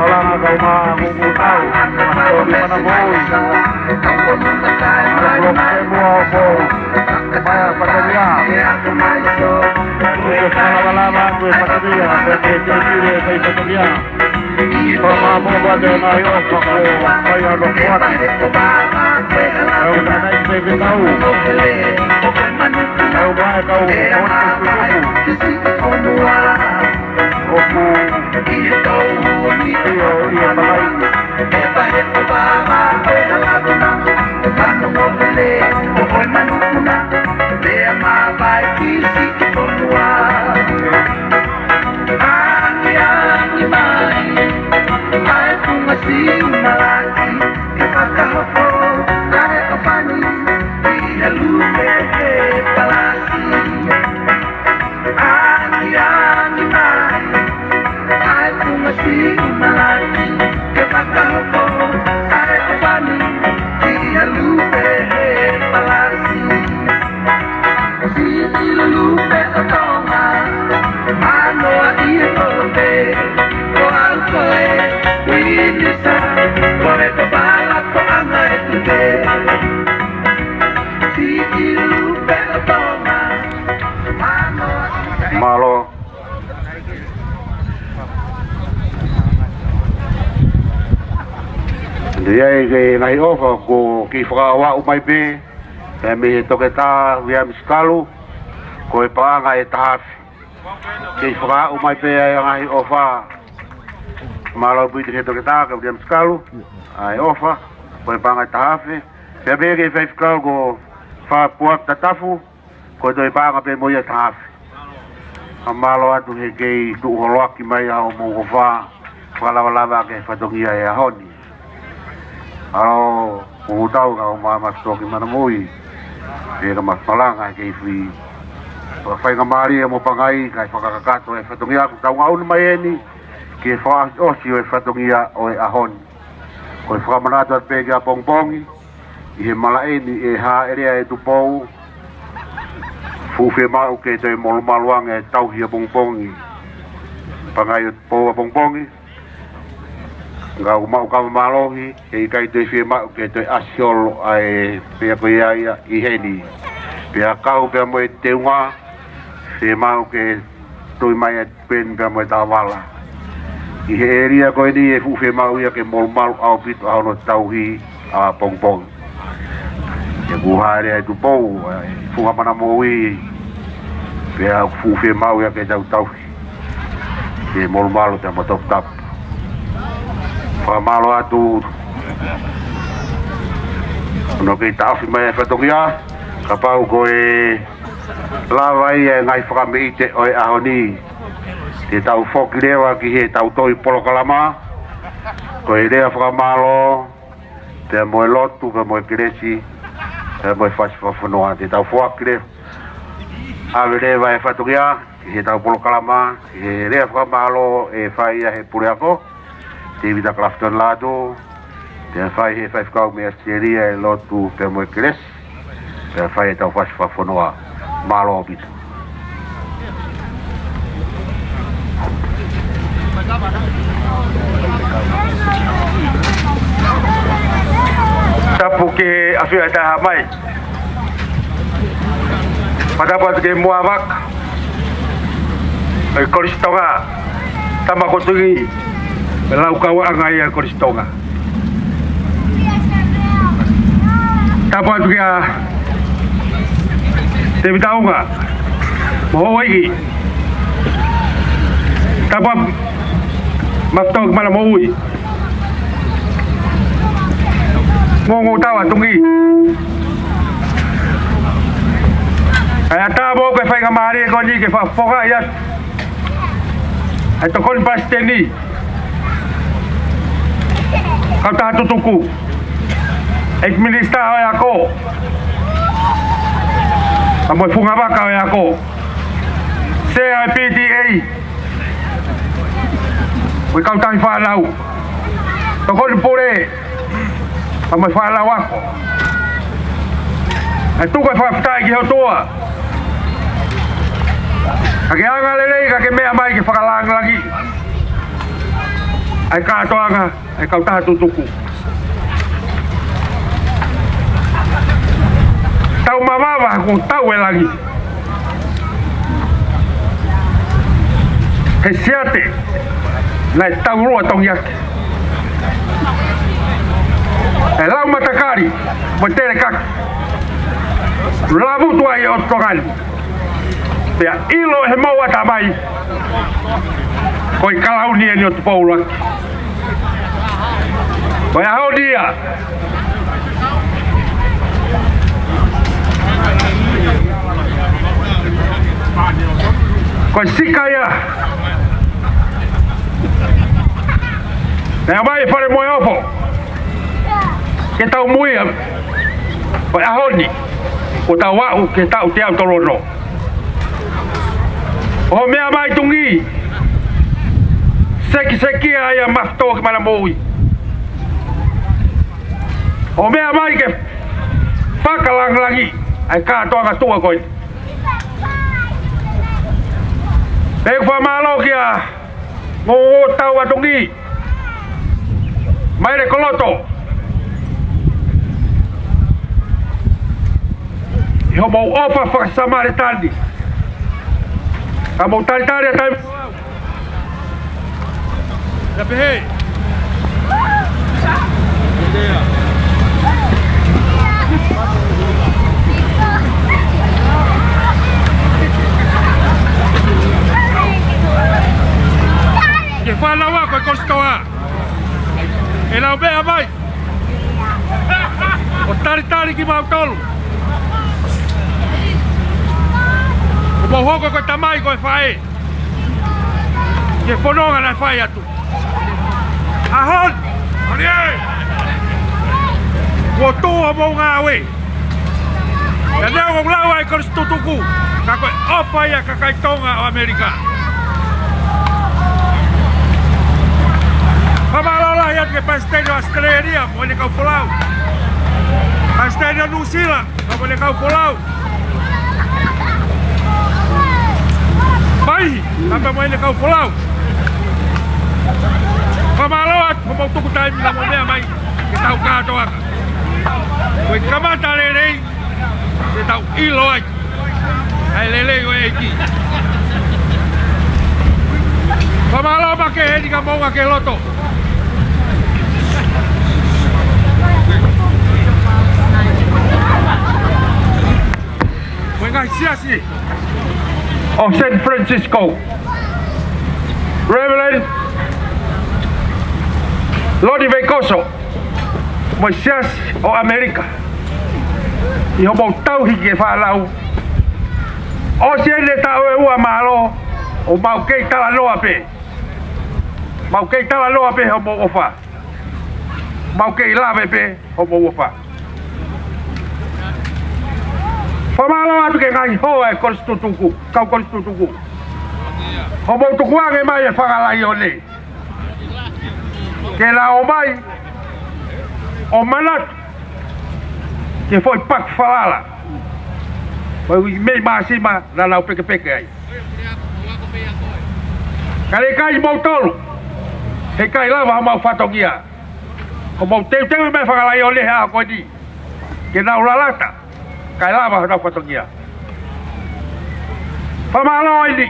Malanga kau mā kuku tau, ma tō ni mana moʻui. Mana kuku e mua o pou. Mai a fatongia. Kuku e falavalava kuku e fatongia, kuku e tētile kuku e fatongia. Pea mālō ʻaupito e ngaahi ʻofa ko ia ʻoku fai ʻa e lotu atu. ʻE ʻoku nai pē ke tau. ʻE ʻoku ʻai kau ʻofa atu. ʻOku ʻio ʻio mai. Angiangi mai ʻa e funga siʻi malaki ke fakahoko ʻa e ʻofa ni ʻi he lupe he palasi. Angiangi mai ʻa e funga siʻi malaki ke fakahoko ʻa e ʻofa ni ʻi he lupe he palasi. Siʻi lupe ʻo Tonga, manoa ʻi he kolope, ko au ko e Minisa, ko e Papala ko anga e tupe. Siʻi lupe ʻo Tonga, manoa ʻi he Mālō. ʻI ai e ngaahi ʻofa, ko e kiʻi fakaʻauʻau mai pē, ē, mei he toketā Viliami Sikalu, ko e paʻanga ʻe taha afe. Kiʻi fakaʻauʻau mai pē ʻa e ngaahi ʻofa. Mālō ʻaupito he toketā ko Viliami Sikalu, ʻa e ʻofa, ko e paʻanga ʻe taha afe. Pea pehē ki he faifekau ko Fapuak Tatafu, ko e toe paʻanga pē mo ia ʻe taha afe. Ka mālō atu he kei tuʻu holoaki mai ʻa hoʻomou ʻofa fakalavalava ki he fatongia he ʻaho ni. ʻAlo, ʻoku tau ka ʻo ma ma toki mana moʻui. He ka ma malanga kei fai fakafaingamālie mo pangai kae fakakakato e fatongia ʻoku tau ngaʻunu mai eni ki he fakaʻosi ʻo e fatongia ʻo e ʻaho ni. Ko e fakamanatu atu pē ki ʻapongipongi, ʻi he malaʻe ni ʻe hāʻele ai Tupou, fuʻu fiemaʻu ke toe molumalu ange e tauhi ʻapongipongi. Pangai ʻo Tupou ʻapongipongi, ngau maʻu kava mālohi, ʻe ʻikai toe fiemaʻu ke toe ʻasi holo ʻa e pea ko ia ia ʻi heni. Pea kau pea mo e teunga, fiemaʻu ke tui mai e peni pea mo e tavala. ʻI he ʻēlia ko eni ʻe fuʻu fiemaʻu ia ke molumalu ʻaupito ʻa hono tauhi ʻapongipongi. ʻOku hāʻele ai Tupou, ʻa e funga mana moʻui, pea fuʻu fiemaʻu ia ke tau tauhi. Ke molumalu pea mo toputapu. Fakamālō atu. Hono kei taʻofi mai e fatongia, kapau ko e lava ia e ngaahi fakameʻite ʻo e ʻaho ni. Te tau foki leva ki heʻetau tohi polokalama, ko e lea fakamālō, pea mo e lotu, pea mo e kelesi, pea mo e fasi fakafonua. Te tau foaki leva, ʻave leva e fatongia ki heʻetau polokalama, ki he lea fakamālō ʻe fai ia he puleako, Tēvita Kalafitoni Lātū, pea fai he faifekau mei ʻAositelēlia e lotu pea mo e kelesi, pea fai ʻetau fasi fakafonua. Mālō ʻaupito. Tapu ki he ʻafio ʻe taha mai. Tapu atu ki he Muavaka ʻo e Kolisi Tonga, Tama ko Tuʻi, mo e laukauʻanga ia ʻo e Kolisi Tonga. Tapu atu kia Tēvita Unga mo Houaiʻi. Tapu atu Mafutau ki Manamoui. Ngongo tau atungi. ʻA ia, tapu ki he faingamālie ko eni ke fakafofongaʻi atu ʻa e Tokoni Palesiteni, Kautaha Tutuku, ʻEiki Minisitā ʻo e Ako, pea mo e Fungavaka ʻo e Ako, Sea ʻo e P T A, mo e Kautaha Fānau, Tokoni Pule, pea mo e fānau ako. ʻE tuku e fakafetaʻi ki he ʻOtua ʻa e angalelei ka ke meʻa mai ke fakalāngilangiʻi ʻa e kātoanga ʻa e Kautaha Tutuku. Tau mavava ko tau e langi. He siate naʻe taulua tongiake. ʻE lau matakali mo telekaki, lavutu ai ʻo Tonga ni. Pea ʻilo ʻe he mau ʻatamai ko e kalauni eni ʻo Tupou ʻUluaki. Ko e ʻaho ni ia. Ko e sika ia naʻe ʻomai ʻe Falemoheofo ke tau muia. Ko e ʻaho ni kuo tau aʻu ki he taʻu teau tolu ono. ʻO meʻa mai Tuʻi, sekiseki ai ʻa Mafutau ki Manamoui. ʻO meʻa mai ke fakalāngilangiʻi ʻa e kātoanga tuʻa ko eni. Pea ʻoku fakamālō kia Ngongo tau atungi, Maile Koloto, ʻi hoʻomou ʻofa fakasamalitani. Ka mou talitali ʻa e taimi. Ia pehē. Ke fānau ako e Kolisi Tonga, ʻe lau meʻa mai ʻo talitali kimautolu. ʻOku mou hoko ko e tamai ko e faʻē ki he fononga naʻe fai atu. ʻAho ni, kuo tuʻu hoʻomou ngāue. Pea neongo ʻoku lau ʻa e Kolisi Tutuku, ka ko e ʻofa ia ʻa e kakai Tonga ʻo ʻAmelika. Fakamālō lahi atu ki he Palesiteni ʻo ʻAositelēlia mo ʻene kau folau. Palesiteni ʻo Nuʻusila pea mo ʻene kau folau. Mai, pea mo ʻene kau folau. Fakamālō atu, hoʻomou tuku taimi mo meʻa mai ke tau kātoanga. Ko e kamata lelei, te tau ʻilo ai ʻa e lelei ʻo e ʻEiki. Fakamālō makehe eni ka mou ō ki loto. Mo e ngaahi siasi ʻo San Francisco, Reverend Loni Veikoso, mo e Siasi ʻo ʻAmelika, ʻi hoʻomou tauhi ki he fānau. ʻOsi eni e taʻu ʻe ua, mālō, ʻoku mau kei talanoa pē. Mau kei talanoa pē hoʻomou ʻofa. Mau kei lave pē hoʻomou ʻofa. Fakamālō atu ki he ngaahi hoa ʻo e Kolisi Tutuku, kau Kolisi Tutuku. Hoʻomou tukuange mai e fanga laione ke na ō mai ʻo manatu ki he foʻi paku falala ʻo e uike mei Māsima naʻa nau pekepeke ai. Ka ʻikai moutolu, heʻikai lava homau fatongia. Ko mou teuteu mai e fanga laione he ʻaho ko eni ke nau lalata kae lava honau fatongia. Fakamālō ʻaupito.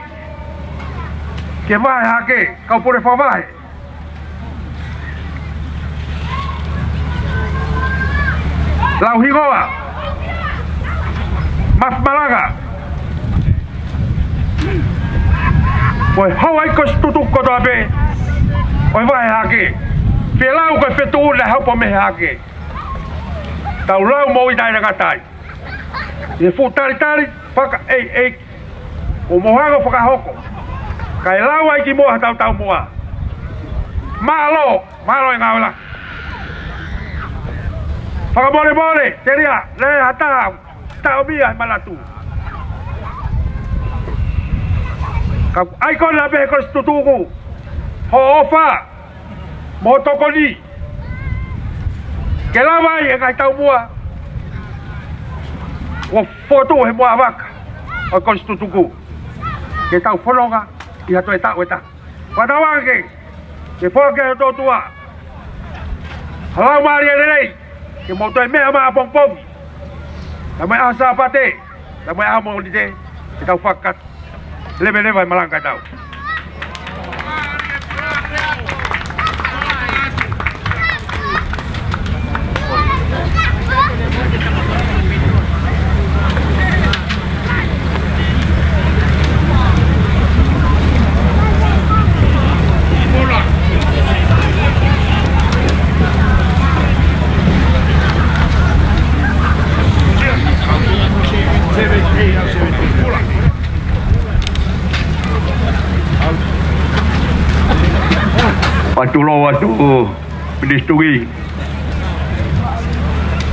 Ke vahe hake, kau pule fakavahe. Lau hingoa. Mafi Malanga. Ko e houʻeiki kosipitū kotoa pē. Ko e vahe hake. Pea lau ko e fetuʻu naʻe hopo mei he hake. Tau lau moʻui taʻengata ai. ʻI he fuʻu talitali fakaʻeiʻeiki, ʻoku mou hanga ʻo fakahoko. Kae lau ai ki muʻa ha tautau muʻa. Mālō, mālō e ngāue lahi. Fakamolemole, telia, lea ha taha, taʻomia he manatu. Ka ʻai ko ena pē he kosipitū, hoʻo ʻofa mo e tokoni ke lava ai e ngaahi taumuʻa kuo fotu he muʻa vaka ʻo e kosipitū. Ke tau fononga ʻi ha toe taʻu ʻe taha. Fakatauange ke foaki ʻe he ʻOtua ha laumālie lelei ke mou toe meʻa mai ʻapongipongi, pea mo e ʻaho Sāpate, pea mo e ʻaho Mōnite, ke tau fakakakato. Leveleva e malanga kae tau. Atu lou atu Minisituli,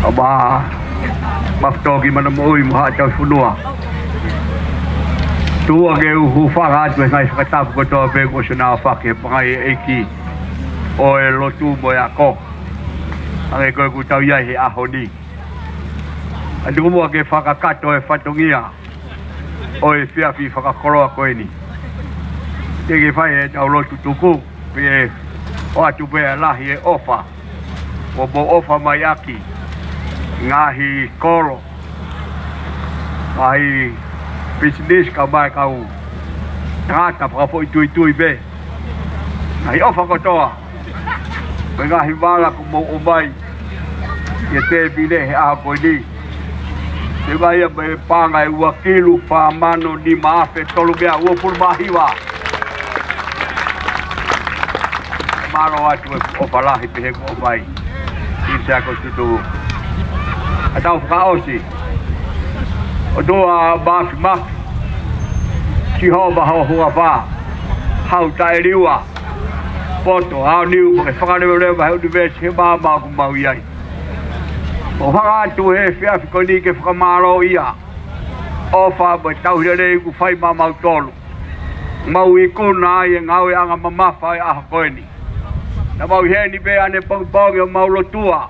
ʻa e Mafutō ki Manamoʻui mo Haʻa Tauhi Fonua. Tuku ke u hūfanga atu he ngaahi fakatapu kotoa pē kuo ʻosi ʻaofaki he pangai ʻeiki ʻo e lotu mo e ako. Hangē ko ē ʻoku tau ʻi ai he ʻaho ni. ʻA tuku muʻa ke fakakakato e fatongia ʻo e efiafi fakakoloa ko eni. Te ke fai ʻetau lotu tuku, pea ʻoatu pē ʻa e lahi e ʻofa kuo mou ʻofa mai ʻaki, ngaahi kolo, ngaahi pisinisi kae ʻumaʻā e kau tangata fakafoʻituitui pē. Ngaahi ʻofa kotoa, mo e ngaahi vala kuo mou ʻomai ki he tēpile he ʻaho ko eni. Te vaia mo e paʻanga ʻe ua kilu fā mano nima afe tolu meʻa uofulu mā hiva. Mālō atu e ʻofa lahi pehē kuo ʻomai. ʻI he ako tutu. ʻA tau fakaʻosi. ʻOtua Mafimafi, Sihova hoʻo huafa, Hau taʻeliua, poto, aoniu, mo e fakaleveleva he ʻunivēsi he maama ʻoku mau ʻi ai. ʻOku hanga atu he efiafi ko eni ke fakamālōʻia ʻofa mo e tauhi lelei kuo fai maʻamautolu. Mau ikuna ai e ngāueʻanga mamafa e ʻaho ko eni. Naʻa mau ʻi heni pē ʻanepongipongi ʻo mau lotua,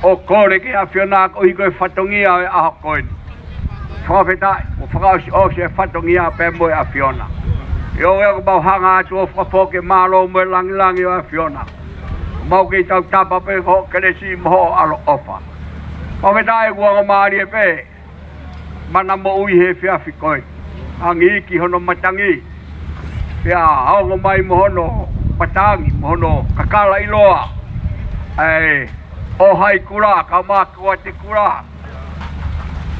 ʻo kole ki he ʻAfiona koeʻuhi ko e fatongia ʻo e ʻaho ko eni. Fakafetaʻi, ʻo fakaʻosiʻosi e fatongia pea mo e ʻAfiona. ʻIo, ʻoku mau hanga atu ʻo fakafoki e mālō mo e langilangi ʻo e ʻAfiona. Mau kei tautapa pē hoʻo kelesi mo hoʻo ʻaloʻofa. Fakafetaʻi kuo ongo mālie pē Manamoʻui he efiafi ko eni. Angi ki hono matangi. Pea ongo mai mo hono matangi, mo hono kakala ʻiloa. ʻAi, ʻo hai kula, ka ma kua te kula.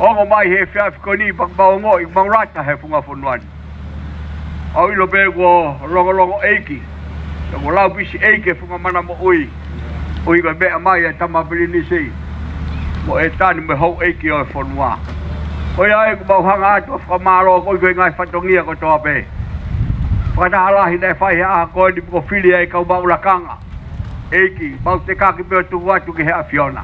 Ongo mai he efiafi ko eni pea mau ongoʻi, mau lata he funga fonua ni. ʻOku ou ʻilo pē kuo longolongo ʻeiki, kuo lau pisi ʻeiki e funga Manamoʻui. ʻOku ʻi ai e meʻa mai ʻa e tama pilinisi mo e tani mo e houʻeiki ʻo e fonua. Ko ia ai ʻoku mau hanga atu ʻo fakamālō koeʻuhi ko e ngaahi fatongia kotoa pē. Fakataha lahi naʻe fai he ʻaho ko eni pea kuo fili ai e kau maʻu lakanga. ʻEiki, mau tekaki pē ʻo tuku atu ki he ʻAfiona.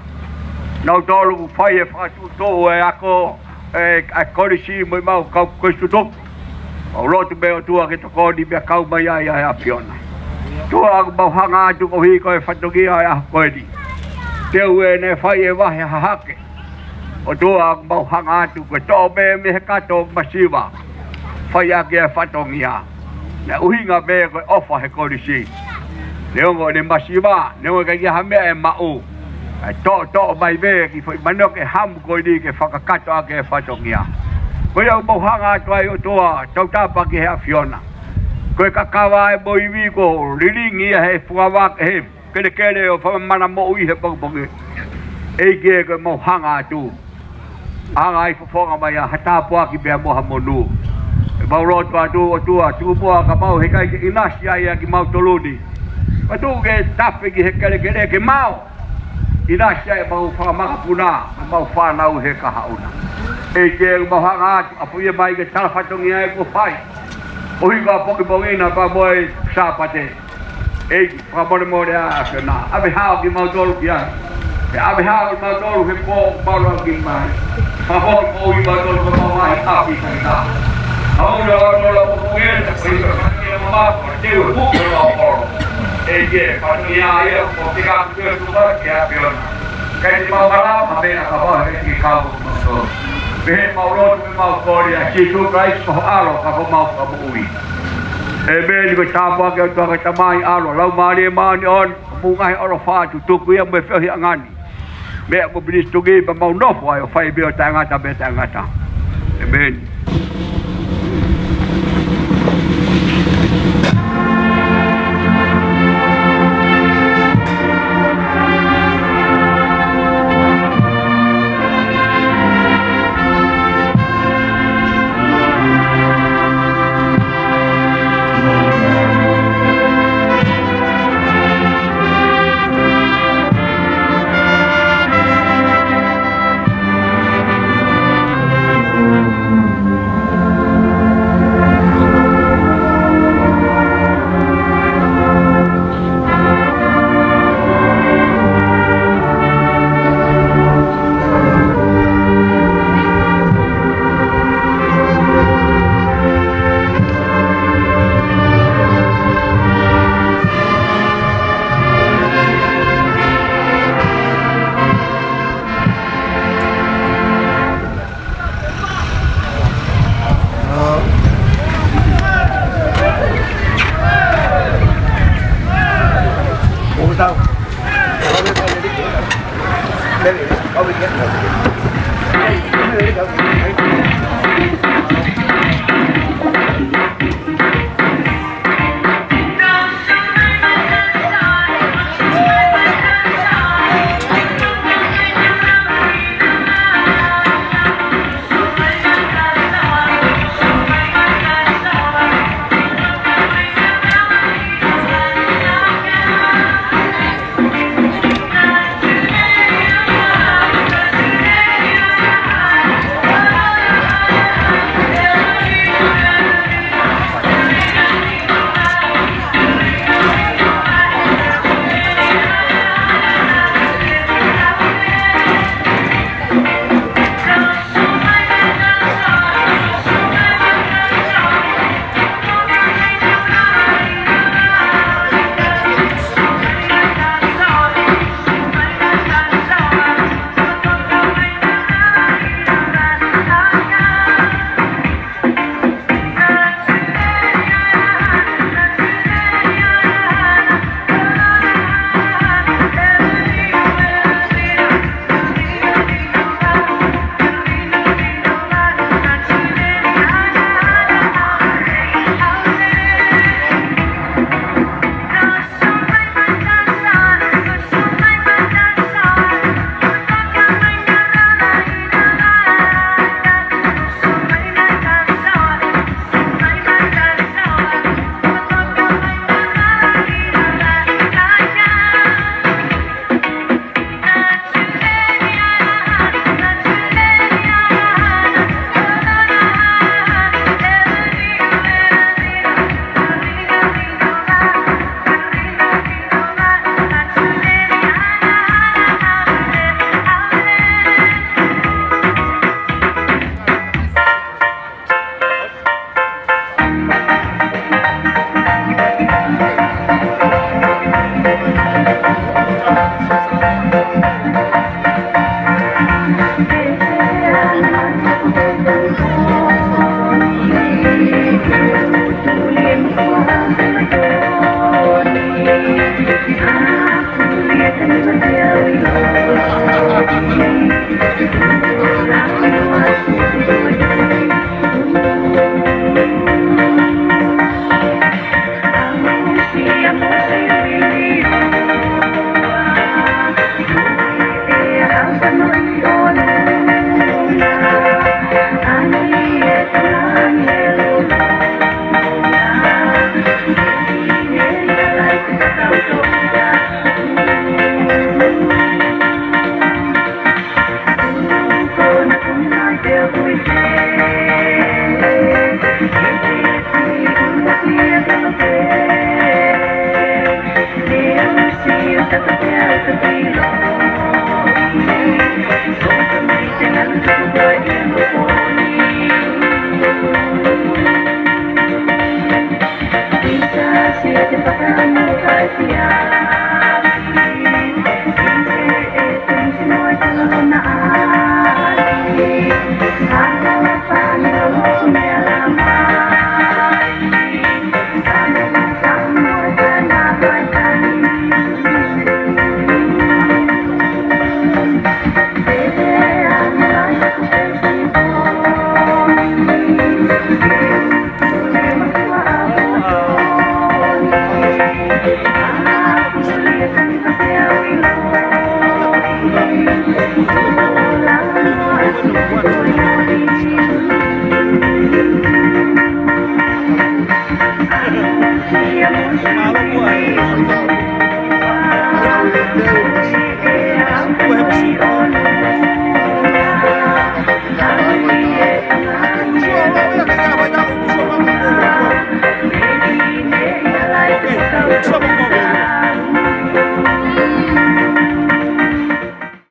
Nautolu kuo fai e fakatuʻutuʻu e ako, e, e kolisi mo e mau kau kositutupu. Mau lotu pē ʻOtua ke tokoni pea kau mai ai ʻa e ʻAfiona. ʻOtua ʻoku mau hanga atu koeʻuhi ko e fatongia ʻo e ʻaho ko eni. Teuteu ʻene fai e vahe hahake. ʻOtua ʻoku mau hanga atu ko e toʻo pē mei he kato masiva. Fai ʻaki e fatongia. Naʻe ʻuhinga pē ko e ʻofa he kolisi. Neongo ʻene masiva, neongo ʻikai ke ʻi ai ha meʻa ʻe maʻu. ʻE toʻotoʻo mai pē kiʻi foʻi manioke hamu ko eni ke fakakakato ʻaki e fatongia. Ko ia ʻoku mau hanga atu ai ʻOtua, tautapa ki he ʻAfiona. Ko e kakava ʻa e mo ivi kuo lilingi ia he fua vaka he kelekele ʻo e fanga mamahi moʻui he pongipongi. ʻEiki ē, ko ʻemau hanga atu. Hanga ai fofonga mai ʻa ha tāpuaki pea mo ha monū. ʻOku mau lotu atu ʻOtua, tuku muʻa ka mau heʻikai ke ʻinasi ai ʻa kimautolu ni. Ka tuku ke tafe ki he kelekele ke mau ʻinasi ai ʻemau fanga makapuna, ʻemau fānau he kahaʻu na. ʻEiki ē, ʻoku mau hanga atu, ʻapaʻia mai ki he tala fatongia ē kuo fai. ʻOhake ʻa e pongipongi na pea mo e Sāpate. ʻEiki, fakamolemole ā ʻAfiona. ʻAve hao kimautolu ki ai. Pea ʻave hao kimautolu he pō ʻoku mau lau ki ai. Fakamolemole kimautolu ko mau ai ʻapi kaita. Auna ʻo tolo ʻo kongena, ko ia ka kia mama, ko te u huko lau kolo. ʻEiki ē, fatongia ia, ko te ka Ke tuku mai ki he ʻAfiona. Kae te mau malava, ha meʻa ka mau he ki kau mo tō. Pea ʻoku mau lotu, ʻoku mau kole ʻia Sīsū Kalaisi ko ho ʻAlo, ka ko homau Fakamoʻui. ʻĒmeni. Ko e tāpuaki ʻa e ʻOtua ko e Tamai, ʻAlo, Laumālie Māʻoniʻoni, mo e ngaahi ʻofa ʻoku tuku ia mo e feohiʻanga ni. Meʻa mo e pilisi tuki pea mau nofo ai ʻo fai pē ʻo taʻengata pea taʻengata. ʻĒmeni.